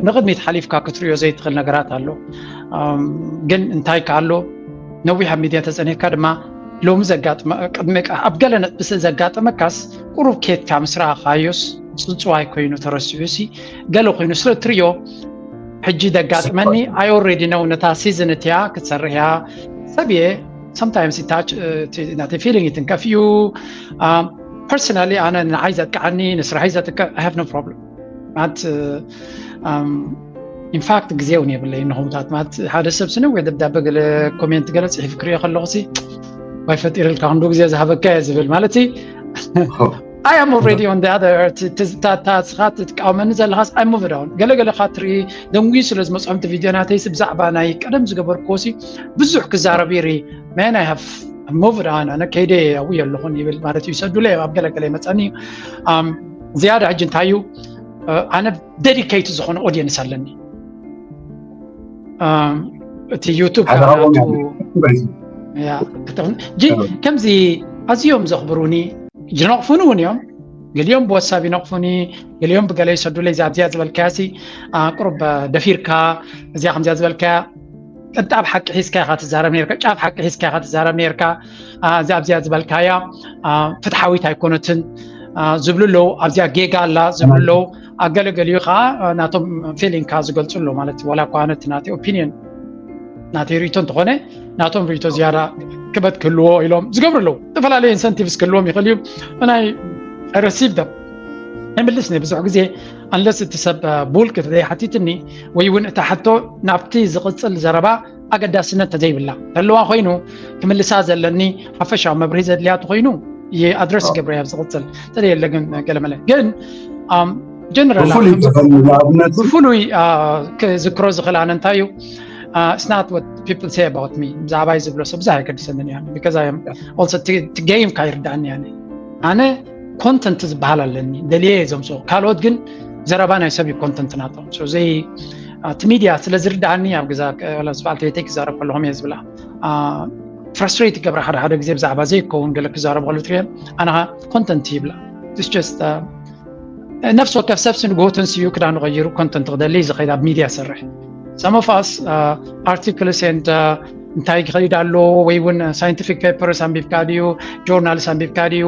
ንቕድሚት ሓሊፍካ ክትሪኦ ዘይትኽእል ነገራት ኣሎ ግን እንታይ ከ ኣሎ ነዊሕ ኣብ ሚድያ ተፀኒሕካ ድማ ሎሚ ዘጋጥመ ቅድሚ ኣብ ገለ ነጥቢ ዘጋጠመካስ ቁሩብ ኬትካ ምስ ረኣኻዮስ ፅንፅዋይ ኮይኑ ተረሲዑ ሲ ገለ ኮይኑ ስለ እትሪኦ ሕጂ ደጋጥመኒ ኣይ ኦልሬዲ ነው ነታ ሲዝን እቲያ ክትሰርሕ እያ ሰብ እየ sometimes touch ናተይ ፊሊንግ ይትንከፍ እዩ personally ኣነ ንዓይ ዘጥቅዓኒ ንስራሐይ ዘጥቅዕ I have no problem ማለት ኢንፋክት ግዜ እውን የብለይ ንኸምታት ማለት ሓደ ሰብ ስነ ወይ ደብዳበ ገለ ኮሜንት ገለ ፅሒፍ ክሪኦ ከለኹ ሲ ወይ ፈጢርልካ ክንዱ ግዜ ዝሃበካ እየ ዝብል ማለት I am already on the other እታ ስኻ ትቃወመኒ ዘለኻስ I move on ገለገለኻ ትርኢ ደንጉዩ ስለ ዝመፅኦም እቲ ቪድዮ ናተይስ ብዛዕባ ናይ ቀደም ዝገበርክዎ ሲ ብዙሕ ክዛረብ ይርኢ man I have moved on ኣነ ከይደ ኣብኡ የለኹን ይብል ማለት እዩ ሰዱለ ኣብ ገለገለ ይመፀኒ ዝያዳ ሕጂ እንታይ እዩ ኣነ ደዲኬት ዝኾነ ኦድየንስ ኣለኒ እቲ ዩቱብ ከምዚ ኣዝዮም ዘኽብሩኒ ይነቕፉኒ እውን እዮም ገሊኦም ብወሳብ ይነቕፉኒ ገሊኦም ብገለ ይሰዱለይ እዛ ኣብዚኣ ዝበልካያ ሲ ቁሩብ ደፊርካ እዚኣ ከምዚኣ ዝበልካያ ቅንጣብ ሓቂ ሒዝካ ኢኻ ትዛረብ ነርካ ጫፍ ሓቂ ሒዝካ ኢኻ ትዛረብ ነርካ እዛ ኣብዚኣ ዝበልካያ ፍትሓዊት ኣይኮነትን ዝብሉ ኣለዉ ኣብዚኣ ጌጋ ኣላ ዝብሉ ኣለዉ ኣገለገሊኡ ከዓ ናቶም ፊሊንካ ዝገልፁ ኣለዉ ማለት ዋላ እኳ ኣነ እቲ ናተይ ኦፒኒየን ናተይ ርእቶ እንተኾነ ናቶም ርእቶ ዝያዳ ክበት ክህልዎ ኢሎም ዝገብሩ ኣለዉ ዝተፈላለዩ ኢንሰንቲቭስ ክህልዎም ይኽእል እዩ ናይ ረሲብ ደም ኣይምልስኒ ብዙሕ ግዜ ኣንለስ እቲ ሰብ ቡል ክትዘይ ሓቲትኒ ወይ እውን እታ ሕቶ ናብቲ ዝቕፅል ዘረባ ኣገዳስነት ተዘይብላ ተለዋ ኮይኑ ክምልሳ ዘለኒ ሓፈሻዊ መብርሂ ዘድልያ ተኮይኑ ኣድረስ ገብረ ኣብ ዝቕፅል ተለየለ ግን ገለመለ ግን ጀነራል ፍሉይ ክዝክሮ ዝኽእል ኣነ እንታይ እዩ it's not what people say about me ብዛዕባይ ዝብሎ ሰብ ብዙሕ ኣይገድሰንን እያ because I am also game ካ ይርዳእኒ እያ ኣነ ኮንተንት ዝበሃል ኣለኒ ደልየ እየ ዘምፅኦ ካልኦት ግን ዘረባ ናይ ሰብ እዩ ኮንተንት ናቶም ዘይ እቲ ሚድያ ስለ ዝርዳእኒ ኣብ ገዛ ዝበዓል ተቤተይ ክዛረብ ከለኹም እየ ዝብላ ፍራስትሬት ይገብራ ሓደ ሓደ ግዜ ብዛዕባ ዘይከውን ገለ ክዛረብ ከሉ ትሪኦ ኣነ ኮንተንት ይብላ just ነፍሲ ወከፍ ሰብሲ ንግሆ ተንስኡ ክዳኑ ቀይሩ ኮንተንት ክደሊ ዝኸይድ ኣብ ሚድያ ሰርሕ some of us articles and እንታይ ክኸይድ ኣሎ ወይ እውን ሳይንቲፊክ ፔፐርስ ኣንቢብካ ድዩ ጆርናልስ ኣንቢብካ ድዩ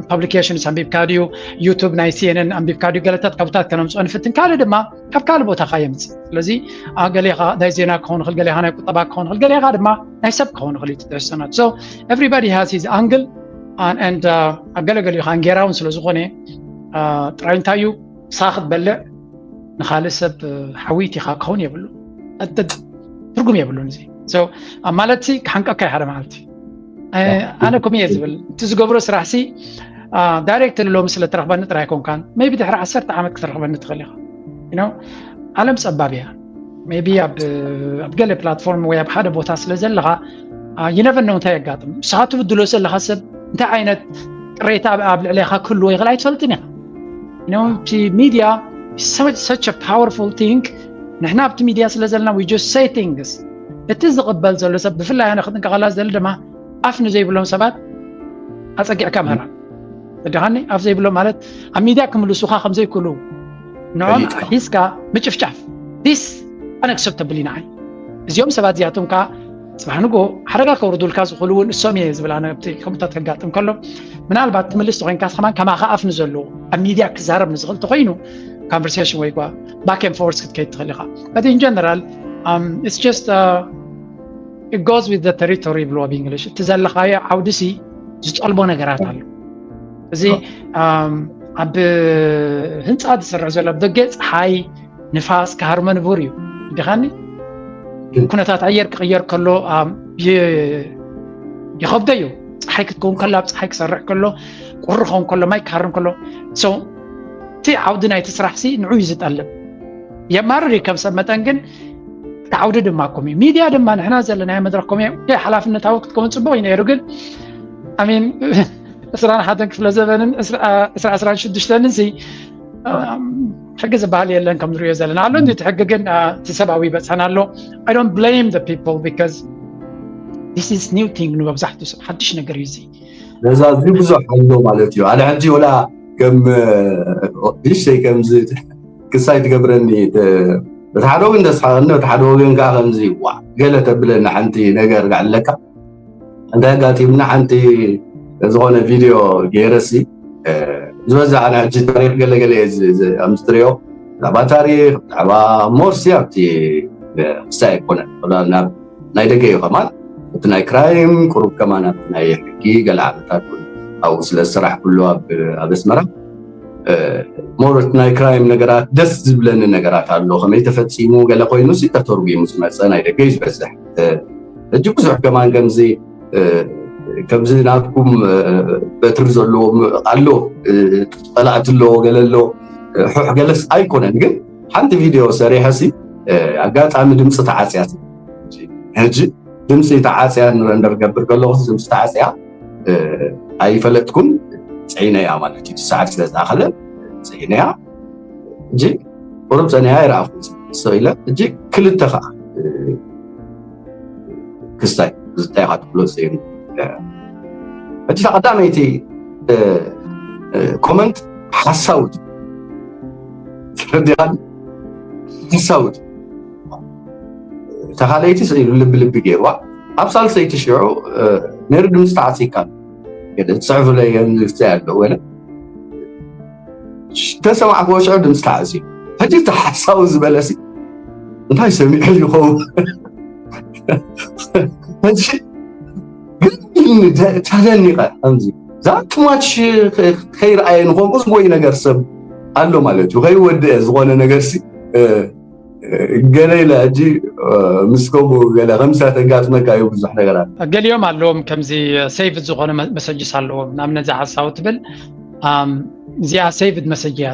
ፐብሊኬሽንስ ኣንቢብካ ድዩ ዩቱብ ናይ ሲኤንኤን ኣንቢብካ ድዩ ገለታት ካብታት ከነምፅኦ ንፍትን ካልእ ድማ ካብ ካልእ ቦታ ካ የምፅእ ስለዚ ገሌኻ ናይ ዜና ክኸውን ይኽእል ገሌኻ ናይ ቁጠባ ክኸውን ይኽእል ገሌኻ ድማ ናይ ሰብ ክኸውን ይኽእል እዩ ትሕዝቶናት so everybody has his angle and ኣብ ገለገሊኡ ከዓ እንጌራ እውን ስለ ዝኾነ ጥራይ እንታይ እዩ ንሳ ክትበልዕ ንካልእ ሰብ ሓዊት ኢኻ ክኸውን የብሉ ትርጉም የብሉን እዚ ማለት ክሓንቀካ ሓደ መዓልቲ ኣነ ኮም እየ ዝብል እቲ ዝገብሮ ስራሕ ሲ ዳይሬክት ሎሚ ስለ ትረኽበኒ ጥራይ ኮንካን ቢ ድሕሪ ዓሰርተ ዓመት ክትረኽበኒ ትኽእል ኢኻ ዓለም ፀባብ እያ ቢ ኣብ ገለ ፕላትፎርም ወይ ኣብ ሓደ ቦታ ስለ ዘለኻ ይነቨር ነው እንታይ የጋጥም ንስኻ ትብድሎ ዘለኻ ሰብ እንታይ ዓይነት ቅሬታ ኣብ ልዕሌኻ ክህልዎ ይኽእል ኣይትፈልጥን ኢኻ እቲ ሚድያ such a powerful thing ንሕና ኣብቲ ሚድያ ስለ ዘለና we just say things እቲ ዝቕበል ዘሎ ሰብ ብፍላይ ኣነ ክጥንቀቐላ ዝደሊ ድማ ኣፍ ንዘይብሎም ሰባት ኣፀጊዕካ ምህራ እድኻኒ ኣፍ ዘይብሎም ማለት ኣብ ሚድያ ክምልሱኻ ከምዘይክእሉ ንዖም ሒዝካ ምጭፍጫፍ this unacceptable እዩ ንዓይ እዚኦም ሰባት እዚኣቶም ከዓ ፅባሕ ንጎ ሓደጋ ከውርዱልካ ዝኽእሉ እውን እሶም እየ ዝብል ኣነ ከምታት ከጋጥም ከሎ ምናልባት ትምልስ ተኮይንካስ ከማን ከማኻ ኣፍ ንዘለዎ ኣብ ሚድያ ክዛረብ ንዝኽእል ተኮይኑ conversation ወይ ጓ back and forth ክትከይድ ትኽእል ኢኻ but in general um, it's just uh, it goes with the territory ይብልዎ ብእንግሊሽ እቲ ዘለኻዮ ዓውዲ ሲ ዝጠልቦ ነገራት ኣሎ እዚ ኣብ ህንፃ ዝስርሕ ዘሎ ደገ ፀሓይ ንፋስ ክሃርመ ንቡር እዩ ድኻኒ ኩነታት ኣየር ክቕየር ከሎ ይኸብዶ እዩ ፀሓይ ክትከውን ከሎ ኣብ ፀሓይ ክሰርሕ ከሎ ቁሪ ኸውን ከሎ ማይ ክሃርም ከሎ እቲ ዓውዲ ናይቲ ስራሕ ሲ ንዑ እዩ ዝጠልብ የማርር እዩ ከም ሰብ መጠን ግን ዓውዲ ድማ ኮም እዩ ሚድያ ድማ ንሕና ዘለናዮ መድረክ ኮም ሓላፍነታዊ ክትከውን ፅቡቅ እዩ ነይሩ ግን ኣሚን ዕስራን ሓደን ክፍለ ዘበንን ዕስራ ዕስራን ሽዱሽተን እዚ ሕጊ ዝበሃል የለን ከም ንሪኦ ዘለና ኣሎ እንዲ ሕጊ ግን እቲ ሰብኣዊ ይበፅሐና ኣሎ I don't blame the people because this is new thing ንመብዛሕትኡ ሰብ ሓድሽ ነገር እዩ እዚ ነዛ እዚ ብዙሕ ኣሎ ማለት እዩ ኣነ ሕጂ ወላ ከም ንእሽተይ ከምዚ ክሳይ ትገብረኒ እቲ ሓደ ወገን ተስሓቀኒ እቲ ሓደ ወገን ከዓ ከምዚ ዋ ገለ ተብለኒ ሓንቲ ነገር ጋዕለካ እንታይ ኣጋጢምና ሓንቲ ዝኾነ ቪድዮ ገይረሲ ዝበዛ ኣነ ሕጂ ታሪክ ገለገለ ከምዚ ትሪኦ ብዛዕባ ታሪክ ብዛዕባ ሞርሲ ኣብቲ ክሳይ ኣይኮነ ናብ ናይ ደገ እዩ ከማን እቲ ናይ ክራይም ቁሩብ ከማን ኣብቲ ናይ ሕጊ ገለ ዓመታት ኣብኡ ስለ ዝሰራሕ ኩሉ ኣብ ኣስመራ ሞሮት ናይ ክራይም ነገራት ደስ ዝብለኒ ነገራት ኣሎ። ከመይ ተፈፂሙ ገለ ኮይኑ ሲ ተተርጉሙ ዝመፀ ናይ ደገ እዩ ዝበዝሕ። ሕጂ ብዙሕ ከማን ከምዚ ከምዚ ናትኩም በትሪ ዘለዎ ኣሎ፣ ፀላእቲ ኣለዎ፣ ገለ ኣሎ፣ ሑሕ ገለስ ኣይኮነን። ግን ሓንቲ ቪድዮ ሰሪሐ ሲ ኣጋጣሚ ድምፂ ተዓፅያ። ሕጂ ድምፂ ተዓፅያ ንረንደር ገብር ከለኹ ድምፂ ተዓፅያ ኣይፈለጥኩን። ፅዒነያ ማለት እዩ። ሰዓት ስለ ዝኣኸለ ፅዒነያ። ሕጂ ቁሩብ ፀኒሓ ይረኣኹ። ሰው ኢለ ሕጂ ክልተ ከዓ ክስታይ ዝታይ ኢኻ ትብሎ ዘይም። ሕጂ እታ ቀዳመይቲ ኮመንት ሓሳውት ረዲኻን ሓሳውት ተኻለይቲ ስኢሉ ልቢ ልቢ ገይርዋ። ኣብ ሳልሰይቲ ሽዑ ነሩ ድምፂ ተዓፂካ ጽሕፍለይ ኣሎ ወለ ተሰማዕክዎ ሽዑ ድምፂ ተዓፂ። ሕጂ ተሓሳዊ ዝበለሲ እንታይ ሰሚዑ ይኸውን? ሕጂ ግን ተደኒቐ ከምዚ ዛትማች ከይረኣየ ንኸምኡ ዝጎይ ነገር ሰብ ኣሎ ማለት እዩ። ከይወድአ ዝኾነ ነገር ሲ ገለ ኢለ ሕጂ ምስ ከምኡ ገለ ከምሳ ተጋጥመካ እዩ ብዙሕ ነገራት። ገሊኦም ኣለዎም ከምዚ ሴቭ ዝኾነ መሰጅስ ኣለዎም። ንኣብነት እዛ ሓሳዊ ትብል እዚኣ ሴቭድ መሰጅ እያ።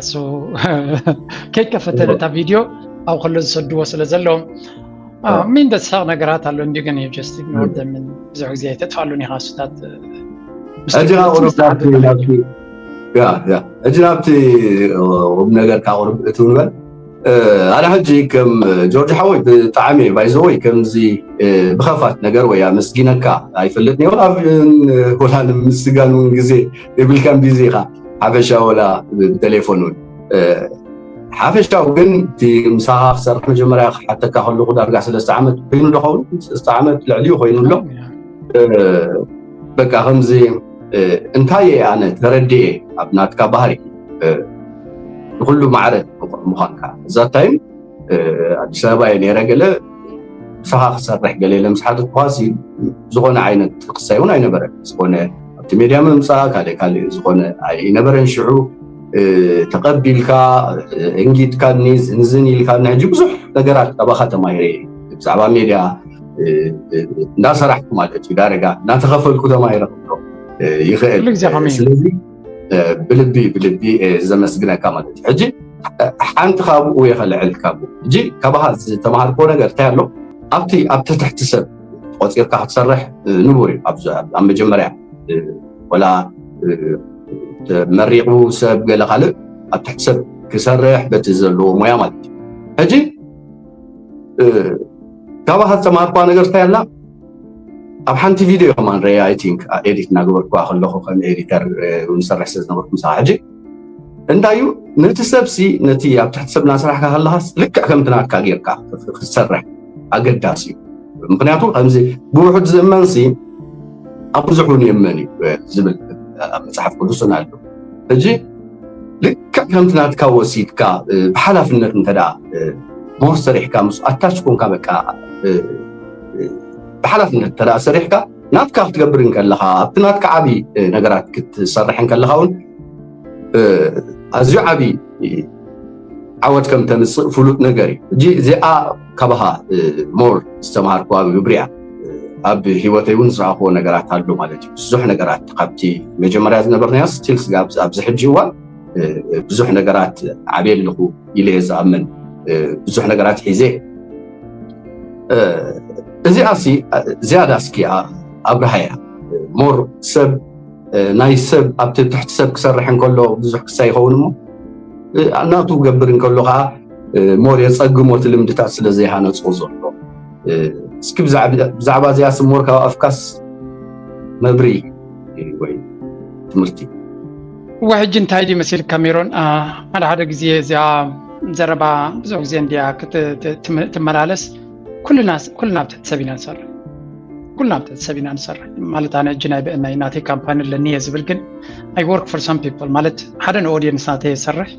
ከይከፈተ ነታ ቪድዮ ኣብ ከሎ ዝሰድዎ ስለ ዘለዎም ሚን ደስሓቕ ነገራት ኣሎ እንዲ ግን ጀስት ኢግኖር ደምን ብዙሕ ግዜ ኣይተጥፋሉን ኢኻ እሱታት ሕጂ ናብቲ ቁም ነገር ካብ ቁርብ እቲ ንበል ኣነ ሕጂ ከም ጆርጅ ሓወይ ብጣዕሚ ባይዘወይ ከምዚ ብኸፋት ነገር ወይ ኣመስጊነካ ኣይፈልጥን ይኹን ኣብ ወላ ንምስጋን እውን ግዜ የብልካን ቢዚ ኢኻ ሓፈሻ ወላ ብቴሌፎን እውን ሓፈሻዊ ግን እቲ ምሳኻ ክሰርሕ መጀመርያ ክሓተካ ከለኹ ዳርጋ ሰለስተ ዓመት ኮይኑ ዶ ኸውን ሰለስተ ዓመት ልዕሊኡ ኮይኑ ኣሎ በቃ ከምዚ እንታይ እየ ኣነ ተረድኤ ኣብ ናትካ ባህሪ ንኩሉ ማዕረ ምዃንካ እዛ ታይም ኣዲስ ኣበባ እየ ነረ ገለ ምሳኻ ክሰርሕ ገለ ኢለ ምስ ሓተትኳ ዝኾነ ዓይነት ክሳይ እውን ኣይነበረን ዝኾነ ኣብቲ ሜድያ ምምፃእ ካልእ ካልእ ዝኾነ ኣይነበረን ሽዑ ተቐቢልካ እንጊድካኒ ዝንዝን ኢልካኒ ሕጂ ብዙሕ ነገራት ካባኻ ተማሂረ ብዛዕባ ሜድያ እንዳሰራሕኩ ማለት እዩ ዳረጋ እንዳተኸፈልኩ ተማሂረ ክብሎ ይኽእል ስለዚ ብልቢ ብልቢ ዘመስግነካ ማለት እዩ ሕጂ ሓንቲ ካብኡ የኸልዕል ካብኡ ሕጂ ካባኻ ዝተምሃርኮ ነገር እንታይ ኣሎ ኣብቲ ኣብቲ ትሕቲ ሰብ ቆፂርካ ክትሰርሕ ንቡር እዩ ኣብ መጀመርያ ወላ መሪቑ ሰብ ገለ ካልእ ኣብ ትሕቲ ሰብ ክሰርሕ በቲ ዘለዎ ሞያ ማለት እዩ ሕጂ ካባኻ ዝተምሃርኳ ነገር እንታይ ኣላ ኣብ ሓንቲ ቪድዮ ከማን ሪያ ኣይ ቲንክ ኤዲት እናገበርኩዋ ከለኹ ከም ኤዲተር ንሰርሕ ስለ ዝነበርኩ ምሳኻ ሕጂ እንታይ እዩ ነቲ ሰብሲ ነቲ ኣብ ትሕቲ ሰብ እናሰራሕካ ከለኻስ ልክዕ ከምቲ ናትካ ጌርካ ክትሰርሕ ኣገዳሲ እዩ ምክንያቱ ከምዚ ብውሑድ ዝእመንሲ ኣብ ብዙሕ እውን የመን እዩ ዝብል ኣብ መፅሓፍ ቅዱስን ኣሎ ሕጂ ልክዕ ከምቲ ናትካ ወሲድካ ብሓላፍነት እንተ ሞር ሰሪሕካ ምስ ኣታች ኮንካ በቃ ብሓላፍነት እንተ ሰሪሕካ ናትካ ክትገብር እንከለኻ ኣብቲ ናትካ ዓብዪ ነገራት ክትሰርሕ እንከለኻ እውን ኣዝዩ ዓብዪ ዓወት ከም ተምፅእ ፍሉጥ ነገር እዩ እጂ እዚኣ ካባኻ ሞር ዝተምሃርኩዋ ግብሪ እያ ኣብ ህይወተይ እውን ዝረኣኽዎ ነገራት ኣሎ ማለት እዩ ብዙሕ ነገራት ካብቲ መጀመርያ ዝነበርናዮ ስቲል ስጋ ኣብዚ ሕጂ እዋን ብዙሕ ነገራት ዓብየ ኣለኹ ኢለ እየ ዝኣምን ብዙሕ ነገራት ሒዘ እዚኣ ሲ ዝያዳ እስኪ ኣብርሃያ ሞር ሰብ ናይ ሰብ ኣብቲ ትሕቲ ሰብ ክሰርሕ እንከሎ ብዙሕ ክሳይ ይኸውን እሞ ናቱ ክገብር እንከሎ ከዓ ሞር የፀግሞ እቲ ልምድታት ስለ ዘይሃነፅዎ ዘሎ እስኪ ብዛዕባ እዚኣ ስሞር ካብ ኣፍካስ መብሪ ወይ ትምህርቲ እወ ሕጂ እንታይ ድዩ መሲልካ ሜሮን ሓደ ሓደ ግዜ እዚኣ ዘረባ ብዙሕ ግዜ እንዲያ ትመላለስ ኩልና ኩልና ኣብ ትሕቲ ሰብ ኢና ንሰርሕ ኩልና ኣብ ትሕቲ ሰብ ኢና ንሰርሕ ማለት ኣነ እጂ ናይ ብእናይ ናተይ ካምፓኒ ኣለኒ እየ ዝብል ግን I work for some people ማለት ሓደ ንኦዲየንስ ናተይ የሰርሕ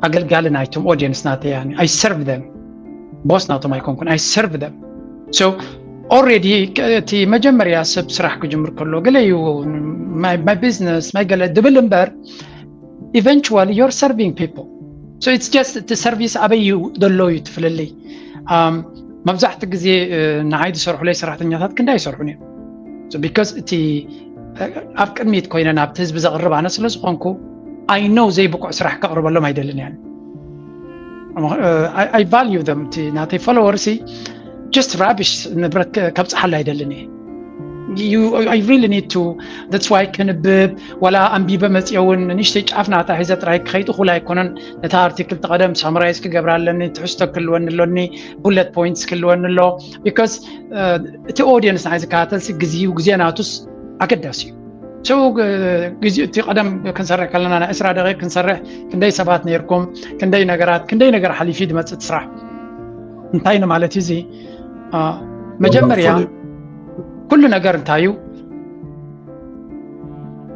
ኣገልጋሊ ናይቶም ኦዲየንስ ናተይ ያኒ I serve them boss ናቶም ኣይኮንኩን I serve them so already እቲ መጀመርያ ሰብ ስራሕ ክጅምር ከሎ ገለ እዩ my business my ገለ ድብል እምበር eventually you're serving people. So it's just እቲ service ኣበይ እዩ ዘሎ እዩ ትፍልልይ። መብዛሕቲ ግዜ ንዓይ ዝሰርሑለይ ሰራሕተኛታት ክንደይ ኣይሰርሑን እዮም። Because እቲ ኣብ ቅድሚት ኮይነ ናብቲ ህዝቢ ዘቕርብ ኣነ ስለ ዝኾንኩ፣ I know ዘይብቁዕ ስራሕ ከቕርበሎም ኣይደልን እየ። I value them። እቲ ናተይ ፎሎወር ሲ just rubbish ንብረት ከብፅሓላ ኣይደልን እየ። I really need to that's why ክንብብ፣ ዋላ ኣንቢበ መፅኦ እውን ንእሽተይ ጫፍ ናታ ሒዘ ጥራይ ክኸይድ እኹል ኣይኮነን። ነታ ኣርቲክል ተቐደም ሳምራይዝ ክገብራ ኣለኒ፣ ትሕዝቶ ክህልወኒ ኣሎኒ፣ ቡለት ፖይንትስ ክህልወኒ ኣሎ። Because እቲ ኦዲየንስ ንዓይ ዝከታተል ግዜኡ ግዜ ናቱስ ኣገዳሲ እዩ። So ግዜ እቲ ቀደም ክንሰርሕ ከለና ናይ ዕስራ ደቂቕ ክንሰርሕ ክንደይ ሰባት ነርኩም፣ ክንደይ ነገራት ክንደይ ነገር ሓሊፊ ዝመፅእ ስራሕ እንታይ ንማለት እዩ እዚ? መጀመርያ ኩሉ ነገር እንታይ እዩ?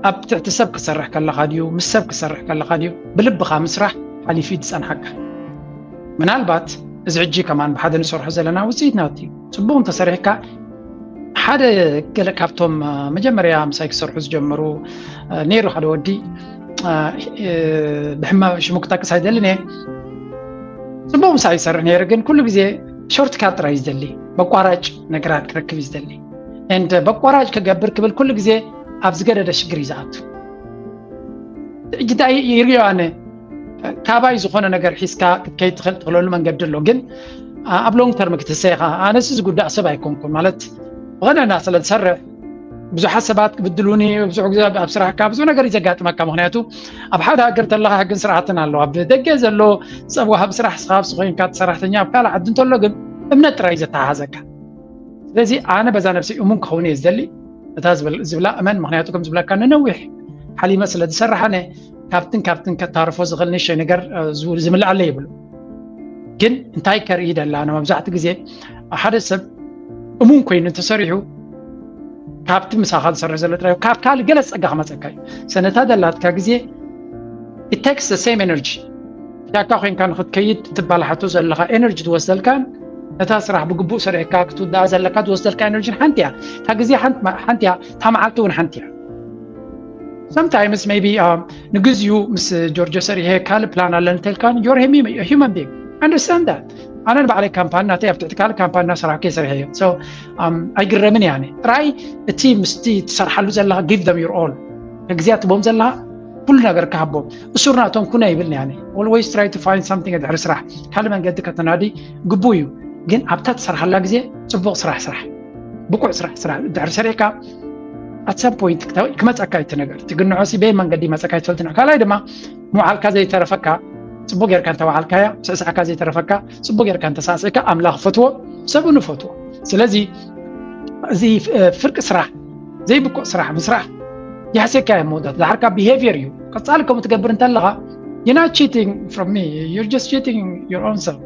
ኣብ ትሕቲ ሰብ ክሰርሕ ከለኻ ድዩ፣ ምስ ሰብ ክሰርሕ ከለኻ ድዩ? ብልብኻ ምስራሕ ሓሊፊ ዝፀንሓካ። ምናልባት እዚ ሕጂ ከማን ብሓደ ንሰርሖ ዘለና ውፅኢት ናት እዩ። ፅቡቅ እንተሰሪሕካ ሓደ ገለ ካብቶም መጀመርያ ምሳይ ክሰርሑ ዝጀመሩ ነይሩ ሓደ ወዲ፣ ብሕማ ሽሙ ክጠቅስ ኣይደልን እየ። ፅቡቅ ምሳይ ይሰርሕ ነይሩ፣ ግን ኩሉ ግዜ ሾርት ካት ጥራይ እዩ ዝደሊ፣ በቋራጭ ነገራት ክረክብ እዩ ዝደሊ። And በቋራጭ ክገብር ክብል ኩሉ ግዜ ኣብ ዝገደደ ሽግር እዩ ዝኣቱ። እጅዳ ይሪዮ ኣነ ካባይ ዝኾነ ነገር ሒዝካ ክትከይድ ትኽእል ትኽእለሉ መንገዲ ኣሎ፣ ግን ኣብ ሎንግ ተርም ክትህሰ ኢኻ። ኣነስ ዝጉዳእ ሰብ ኣይኮንኩን ማለት ብቐደና ስለ ዝሰርሕ ብዙሓት ሰባት ክብድሉኒ ብዙሕ ግዜ ኣብ ስራሕካ ብዙሕ ነገር እዩ ዘጋጥመካ። ምክንያቱ ኣብ ሓደ ሃገር ተለካ ሕግን ስርዓትን ኣለዋ። ኣብ ደገ ዘሎ ሰብ ወሃቢ ስራሕ ስኻ ኣብዚ ኮይንካ ሰራሕተኛ ኣብ ካልእ ዓዲ እንተሎ ግን እምነት ጥራይ እዩ ዘተሓሓዘካ። ስለዚ ኣነ በዛ ነብሰይ እሙን ክኸውን እየ ዝደሊ። እታ ዝብል- ዝብላ እመን፣ ምክንያቱ ከም ዝብለካ ንነዊሕ ሓሊመ ስለ ዝሰርሕ ኣነ ካብትን ካብትን ከታርፎ ዝኽእል ንእሽተይ ነገር ዝምልኣለ ይብሉ። ግን እንታይ ከርኢ ደላ? መብዛሕትኡ ግዜ ሓደ ሰብ እሙን ኮይኑ እንተሰሪሑ ካብቲ ምሳኻ ዝሰርሕ ዘሎ ጥራይ ካብ ካልእ ገለ ጸጋ ክመጸካ እዩ። ሰነታ ደላትካ ግዜ it takes the same energy። ያካ ኮይንካ ንክትከይድ ትባላሓቶ ዘለካ ኤነርጂ ትወስደልካን ነታ ስራሕ ብግቡእ ሰሪሕካ ክትውዳኣ ዘለካ ትወስደልካ ኤነርጂን ሓንቲ እያ። እታ ግዜ ሓንቲ እያ፣ እታ መዓልቲ እውን ሓንቲ እያ። Sometimes maybe ንግዚኡ ምስ ጆርጆ ሰሪሐ ካልእ ፕላን ኣለኒ ተልካን you're human being, understand that። ኣነ ንባዕለይ ካምፓኒ ናተይ ኣብ ትሕቲ ካልእ ካምፓኒ እናሰራሕኩ እየ ሰሪሐዮ። So ኣይግረምን እየ ኣነ። ጥራይ እቲ ምስቲ ትሰርሓሉ ዘለኻ give them your all። ግዜ ትቦም ዘለኻ ኩሉ ነገር ክሃቦም። እሱር ናቶም ኩነ ይብል እየ ኣነ። Always try to find something ድሕሪ ስራሕ ካልእ መንገዲ ከተናዲ ግቡእ እዩ። ግን ኣብታ ትሰርሓላ ግዜ ፅቡቕ ስራሕ ስራሕ፣ ብቁዕ ስራሕ ስራሕ ድሕሪ ሰሪሕካ at some point ክመፀካ እቲ ነገር ትግንዖ ሲ በይ መንገዲ ይመፀካ ይትፈልጥ። ካልኣይ ድማ ምውዓልካ ዘይተረፈካ ፅቡቅ ጌርካ እንተወዓልካያ፣ ስዕሳዕካ ዘይተረፈካ ፅቡቅ ጌርካ እንተሳዕስዕካ ኣምላኽ ፈትዎ፣ ሰብን ፈትዎ። ስለዚ እዚ ፍርቂ ስራሕ፣ ዘይብቁዕ ስራሕ ምስራሕ የሕስየካ እየ። መወዳእታ ድሓርካ behaviour እዩ። ቀፃሊ ከምኡ ትገብር እንተለኻ you're not cheating from me, you're just cheating your own self።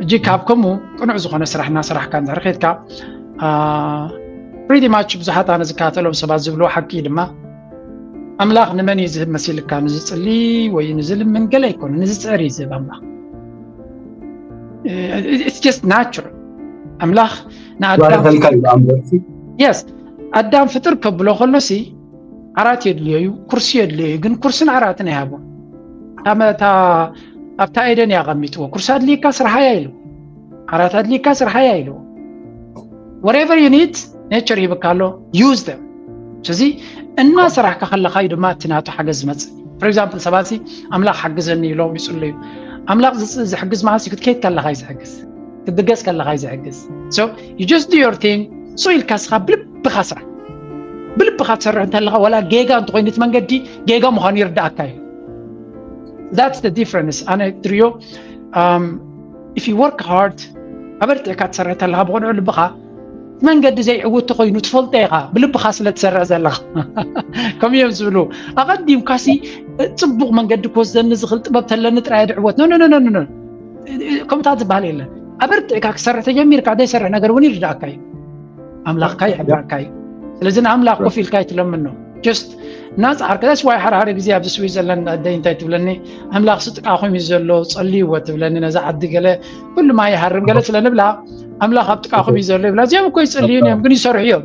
እጂ ካብ ከምኡ ቅኑዕ ዝኾነ ስራሕ እናሰራሕካ እንድሕር ኬድካ pretty much ብዙሓት ኣነ ዝከታተሎም ሰባት ዝብልዎ ሓቂ እዩ ድማ ኣምላኽ ንመን እዩ ዝህብ መሲልካ? ንዝጽሊ ወይ ንዝልምን ገለ ኣይኮነ፣ ንዝጽዕር እዩ ዝህብ ኣምላኽ። It's just natural። ኣምላኽ ንኣዳም ባረኸልካ እዩ ኣምበርሲ yes ኣዳም ፍጥር ከብሎ ከሎሲ ዓራት የድልዮ እዩ፣ ኩርሲ የድልዮ እዩ። ግን ኩርስን ዓራትን ኣይሃቦ። ኣብታ ኤደን እያ ኣቐሚጥዎ። ኩርሲ ኣድልይካ ስራሓያ ኢሉ፣ ዓራት ኣድልይካ ስራሓያ ኢሉ። Whatever you need nature ይብካ ኣሎ፣ use them። ስለዚ እናሰራሕካ ከለካ እዩ ድማ እቲ ናቱ ሓገዝ ዝመፅእ። For example ሰባት ኣምላኽ ሓግዘኒ ኢሎም ይፅልዩ። ኣምላኽ ዝሕግዝ ማለት ክትከይድ ከለካ እዩ ዝሕግዝ፣ ክትድገስ ከለካ እዩ ዝሕግዝ። So you just do your thing። So ኢልካ ስኻ ብልብኻ ስራሕ፣ ብልብኻ ትሰርሕ እንተለካ ዋላ ጌጋ እንተኮይኑ እቲ መንገዲ ጌጋ ምኳኑ ይርዳእካ እዩ። That's the difference። ኣነ ትሪዮ if you work hard ኣበርቲዕካ ትሰርሕ ተለካ ብቅንዑ ልብካ መንገዲ ዘይዕውት ተኮይኑ ትፈልጦ ኢካ ብልብካ ስለ ትሰርሕ ዘለካ ከምኡ እዮም ዝብሉ። ኣቀዲምካ ሲ ፅቡቅ መንገዲ ክወስደኒ ዝኽእል ጥበብ ተለኒ ጥራይ ድዕወት ኖ ኖ ኖ ኖ ከምታት ዝበሃል የለን። ኣበርቲዕካ ክሰርሕ ተጀሚርካ ዘይሰርሕ ነገር እውን ይርዳእካ እዩ። ኣምላኽካ ይሕብረካ እዩ። ስለዚ ንኣምላኽ ኮፍ ኢልካ ኣይትለምኖ። Just እናፀዓርካ that's why ሓደ ሓደ ግዜ ኣብዚ ስዊዘርላንድ ኣደይ እንታይ ትብለኒ ኣምላኽ ስጥቃኹም እዩ ዘሎ ጸልይዎ ትብለኒ። ነዛ ዓዲ ገለ ኩሉ ማይ ይሃርም ገለ ስለ ንብላ ኣምላኽ ኣብ ጥቃኹም እዩ ዘሎ ይብላ። እዚኦም እኮ ይጽልዩን እዮም ግን ይሰርሑ እዮም።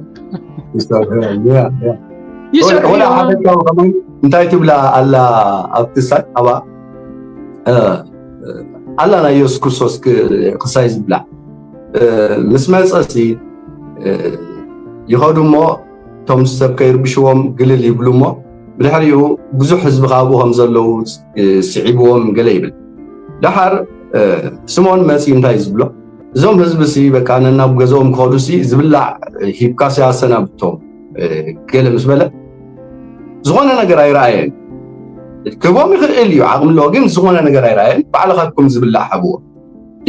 ይሰርሑ እዮም። እንታይ ትብላ ኣላ ኣብቲ ሳይ ኣባ ኣላ ናይ የሱስ ክርስቶስ ክሳይ ዝብላ ምስ መፀሲ ይኸዱ እሞ እቶም ሰብ ከይርብሽዎም ግልል ይብሉ እሞ ብድሕሪኡ ብዙሕ ህዝቢ ካብኡ ከም ዘለዉ ስዒብዎም ገለ ይብል። ደሓር ስሞን መፂ እንታይ ዝብሎ እዞም ህዝቢ ሲ በቃ ነናብ ገዛኦም ክኸዱ ሲ ዝብላዕ ሂብካ ሲ ኣሰናብቶም ገለ ምስ በለ ዝኾነ ነገር ኣይረኣየን። ክቦም ይኽእል እዩ ዓቕሚ ኣለዎ ግን ዝኾነ ነገር ኣይረኣየን። ባዕልኻትኩም ዝብላዕ ሃብዎ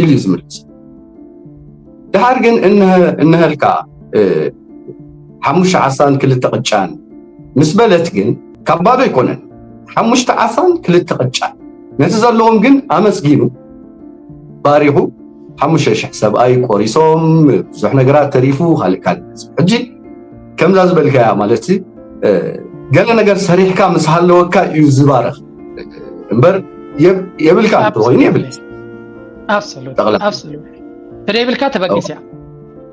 ኢሉ እዩ ዝምልስ። ድሓር ግን እንሀልካ ሓሙሽተ ዓሳን ክልተ ቅጫን ምስ በለት ግን ካብ ባዶ ኣይኮነን። ሓሙሽተ ዓሳን ክልተ ቅጫን ነቲ ዘለዎም ግን ኣመስጊኑ ባሪኹ ሓሙሽተ ሽሕ ሰብኣይ ቆሪሶም ብዙሕ ነገራት ተሪፉ ካልእ ካልእ ሕጂ ከምዛ ዝበልካያ ማለት ገለ ነገር ሰሪሕካ ምስ ሃለወካ እዩ ዝባረኽ እምበር የብልካ እንተኾይኑ የብል ተደይብልካ ተበጊስ እያ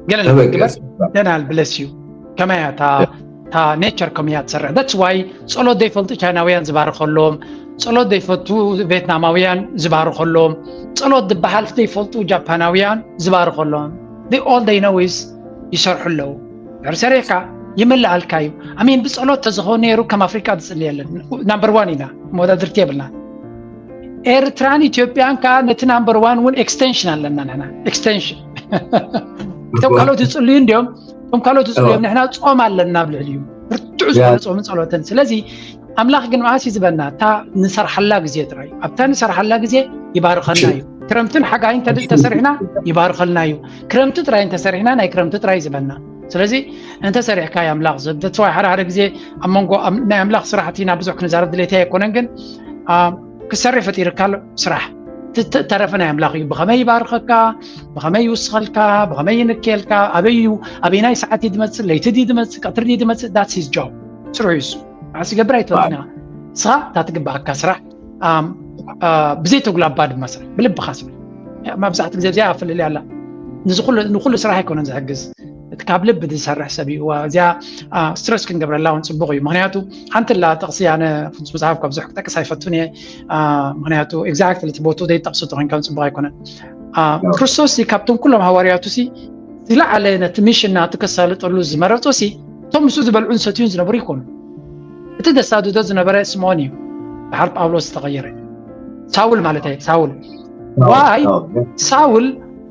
ገለ ነገር ግበር ደናል ብለስ እዩ ከመያ እታ ኔቸር ከም እያ ትሰርሕ that's why ጸሎት ዘይፈልጡ ቻይናውያን ዝባርኸሎም ጸሎት ዘይፈቱ ቬትናማውያን ዝባርኸሎም ጸሎት ዝበሃል ዘይፈልጡ ጃፓናውያን ዝባርኸሎም all they know is ይሰርሑ ኣለዉ ድሕሪ ሰሪሕካ ይምልኣልካ እዩ ኣሜን ብጸሎት ተዝኾን ነይሩ ከም ኣፍሪካ ዝጽልየለን number one ኢና መወዳድርቲ የብልና ኤርትራን ኢትዮጵያን ከዓ ነቲ number one እውን extension ኣለና ንሕና extension እቶም ካልኦት ይጽልዩ እንዲዮም እቶም ካልኦት ይጽልዮም ንሕና ጾም ኣለና ኣብ ልዕሊ እዩ ብርትዑ ዝኾነ ጾምን ጸሎትን ስለዚ ኣምላኽ ግን መዓስ እዩ ዝበና እታ ንሰርሓላ ግዜ ጥራይ ኣብታ ንሰርሓላ ግዜ ይባርኸና እዩ ክረምትን ሓጋይን ተሰሪሕና ይባርኸልና እዩ ክረምቲ ጥራይ እንተሰሪሕና ናይ ክረምቲ ጥራይ ዝበና ስለዚ እንተሰሪሕካ ኣምላኽ ዝብ ተስፋይ ሓደ ሓደ ግዜ ኣብ መንጎ ናይ ኣምላኽ ስራሕቲ ናብ ብዙሕ ክንዛረብ ድሌታ ኣይኮነን ግን ክሰርሕ ፈጢርካ ኣሎ ስራሕ ተረፈ ናይ ኣምላኽ እዩ ብኸመይ ይባርኸካ ብኸመይ ይውስኸልካ ብኸመይ ይንክየልካ ኣበይ እዩ ኣበይናይ ሰዓት እዩ ዝመፅእ ለይቲ ድዩ ዝመፅእ ቀትሪ ድዩ ዝመፅእ that's his job ስርሑ እዩ እሱ ንዓስ ይገብር ኣይትፈልጥና ስኻ እታ ትግባኣካ ስራሕ ብዘይተጉላባ ድማ ስራሕ ብልብኻ ስራሕ መብዛሕቲ ግዜ እዚኣ ፍልልያ ኣላ ንኩሉ ስራሕ ኣይኮነን ዝሕግዝ እቲ ካብ ልቢ ዝሰርሕ ሰብ እዩ እዚኣ ስትረስ ክንገብረላ እውን ፅቡቅ እዩ ምክንያቱ ሓንቲ ላ ጥቅሲ ኣነ ፍፁም መፅሓፍ ካብ ብዙሕ ክጠቅስ ኣይፈቱን እየ ምክንያቱ exactly እቲ ቦቱ ዘይጠቅሱ ተኮይንካ እውን ፅቡቅ ኣይኮነን ክርስቶስ ካብቶም ኩሎም ሃዋርያቱ ሲ ዝለዓለ ነቲ ሚሽን ናቱ ከሳልጠሉ ዝመረፆ ሲ እቶም ምስኡ ዝበልዑን ሰትዩን ዝነበሩ ይኮኑ እቲ ዘሳድዶ ዝነበረ ስምዖን እዩ ድሓር ጳውሎስ ዝተቐየረ ሳውል ማለት እየ ሳውል ዋይ ሳውል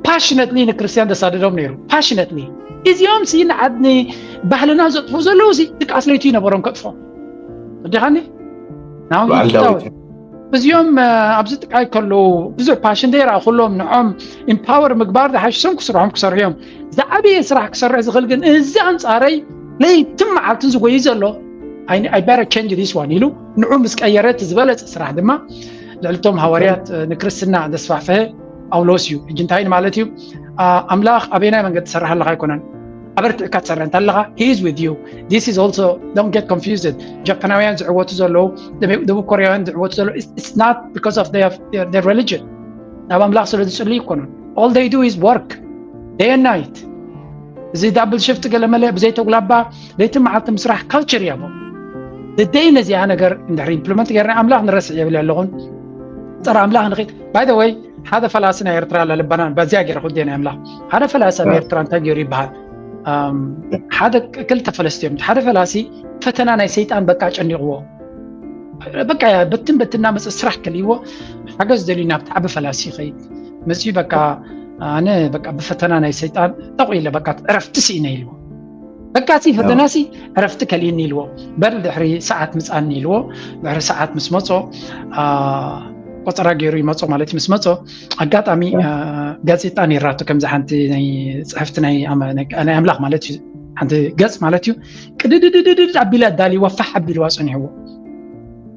passionately ንክርስትያን ዘሳድዶም ነይሩ passionately እዚኦም ሲ ንዓድኒ ባህልና ዘጥፉ ዘለዉ ሲ ድቃስ ለይቱ ይነበሮም ከጥፎም ወዲኻኒ ናው እዚኦም ኣብዚ ጥቃይ ከለዉ ብዙሕ ፓሽን ዘይረኣ ኩሎም ንዖም ኢምፓወር ምግባር ዝሓሽሶም ክስርሖም ክሰርሑ እዮም ዝዓበየ ስራሕ ክሰርሕ ዝኽእል ግን እዚ ኣንፃረይ ለይትን መዓልትን ዝጎይ ዘሎ I better change this one ኢሉ ንዑ ምስ ቀየረ እቲ ዝበለፀ ስራሕ ድማ ልዕልቶም ሃዋርያት ንክርስትና ዘስፋፍሐ ጳውሎስ እዩ ሕጂ እንታይ ማለት እዩ ኣምላኽ ኣበይናይ መንገዲ ትሰርሕ ኣለካ ኣይኮነን ኣበርቲዕካ ትሰርሕ እንተ ኣለካ he is with you this is also don't get confused ጃፓናውያን ዝዕወቱ ዘለዉ ደቡብ ኮርያውያን ዝዕወቱ ዘለዉ it's not because of their, their, their religion ናብ ኣምላኽ ስለ ዝፅልዩ ይኮኑን all they do is work day and night እዚ ዳብል ሽፍት ገለመለ ብዘይተጉላባ ለይቲ መዓልቲ ምስራሕ ካልቸር እያ the day ነዚኣ ነገር እንድሕር ኢምፕሊመንት ገርና ኣምላኽ ንረስዕ የብል ኣለኹን ፀረ ኣምላኽ ንኽድ by the way ሓደ ፈላሲ ናይ ኤርትራ ኣላ ልባና በዚያ ገይረ ክውዴ ናይ ኣምላኽ ሓደ ፈላሲ ኣብ ኤርትራ እንታይ ገይሩ ይበሃል ሓደ ክልተ ፈለስቲ እዮም ሓደ ፈላሲ ፈተና ናይ ሰይጣን በቃ ጨኒቕዎ በቃ በትን በትና መፀ ስራሕ ከልይዎ ሓገዝ ደልዩ ናብቲ ዓቢ ፈላሲ ይኸይድ መፅዩ በቃ ኣነ በቃ ብፈተና ናይ ሰይጣን ጠቑ ኢለ በቃ ዕረፍቲ ስኢነ ኢልዎ በቃ ሲ ፈተና ሲ ዕረፍቲ ከልእኒ ኢልዎ በል ድሕሪ ሰዓት ምፃኒ ኢልዎ ድሕሪ ሰዓት ምስ መፆ ቆፀራ ገይሩ ይመፆ ማለት ምስ መፆ ኣጋጣሚ ጋዜጣ ነይራቱ ከምዚ ሓንቲ ናይ ፅሕፍቲ ናይ ኣምላኽ ማለት እዩ ሓንቲ ገፅ ማለት እዩ ቅድድድድድ ኣቢላ ኣዳልይዋ ፋሕ ኣቢልዋ ፀኒሕዎ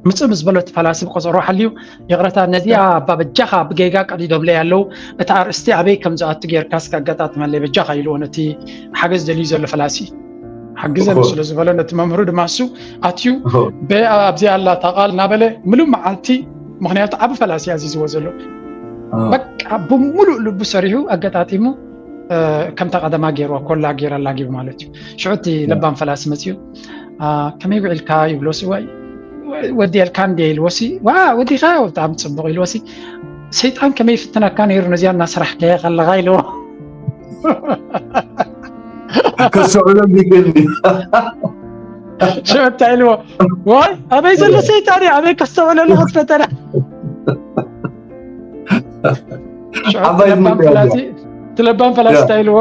ምፅእ ምስ በሎ እቲ ፈላሲ ብቆፀሮ ሓልዩ ይቕረታ ነዚኣ ኣባ በጃኻ ብጌጋ ቀዲዶምለይ ኣለዉ እቲ ኣርእስቲ ኣበይ ከም ዝኣቱ ጌርካ እስከ ኣጋጣጥመለይ በጃኻ ኢልዎ ነቲ ሓገዝ ደልዩ ዘሎ ፈላሲ ሓግዘኒ ስለ ዝበሎ ነቲ መምህሩ ድማ እሱ ኣትዩ በ ኣብዚኣ ኣላ እታ ቃል እናበለ ምሉእ መዓልቲ ምክንያቱ ዓብ ፈላሲ ኣዚዝዎ ዘሎ በቃ ብምሉእ ልቡ ሰሪሑ ኣገጣጢሙ ከምታ ቀደማ ገይርዋ ኮላ ገይራ ኣላጊቡ ማለት እዩ ሽዑ እቲ ለባም ፈላሲ መፅኡ ከመይ ውዒልካ ይብሎ ስዋይ ወዲኤልካ እንዲ ኢልዎ ሲ ዋ ወዲኻ ብጣዕሚ ፅቡቕ ኢልዎ ሲ ሰይጣን ከመይ ይፍትነካ ነይሩ ነዚኣ እናስራሕካያ ከለኻ ኢልዎ። ከስተውዕሎ ይግል ሽዑ እንታይ ኢልዎ? ዋይ ኣበይ ዘሎ ሰይጣን እዩ ኣበይ ከስተውዕለሉ ፈተና። ሽዑ ዓባይ እቲ ለባም ምክንያት ፈላሲ እቲ ለባም ፈላሲ እንታይ ኢልዎ?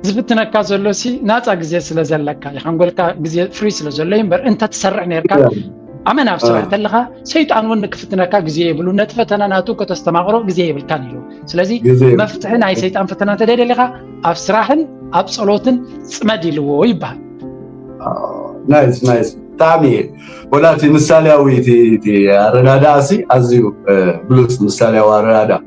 ዝፍትነካ ዘሎ ሲ ናፃ ግዜ ስለ ዘለካ የሓንጎልካ ግዜ ፍሪ ስለ ዘሎ እዩ እምበር እንተ ትሰርሕ ነርካ ኣመን ኣብ ስራሕ ተለኻ ሰይጣን እውን ክፍትነካ ግዜ የብሉ ነቲ ፈተና ናቱ ከተስተማቕሮ ግዜ የብልካን ኢሉ። ስለዚ ግዜ መፍትሒ ናይ ሰይጣን ፈተና እንተደደሊኻ ኣብ ስራሕን ኣብ ፀሎትን ፅመድ ኢልዎ ይበሃል። ናይስ ናይስ ብጣዕሚ እየ ወላ እቲ ምሳሌያዊ እቲ እቲ ኣረዳድኣ ሲ ኣዝዩ እ፣ ብሉጽ ምሳሌያዊ ኣረዳድኣ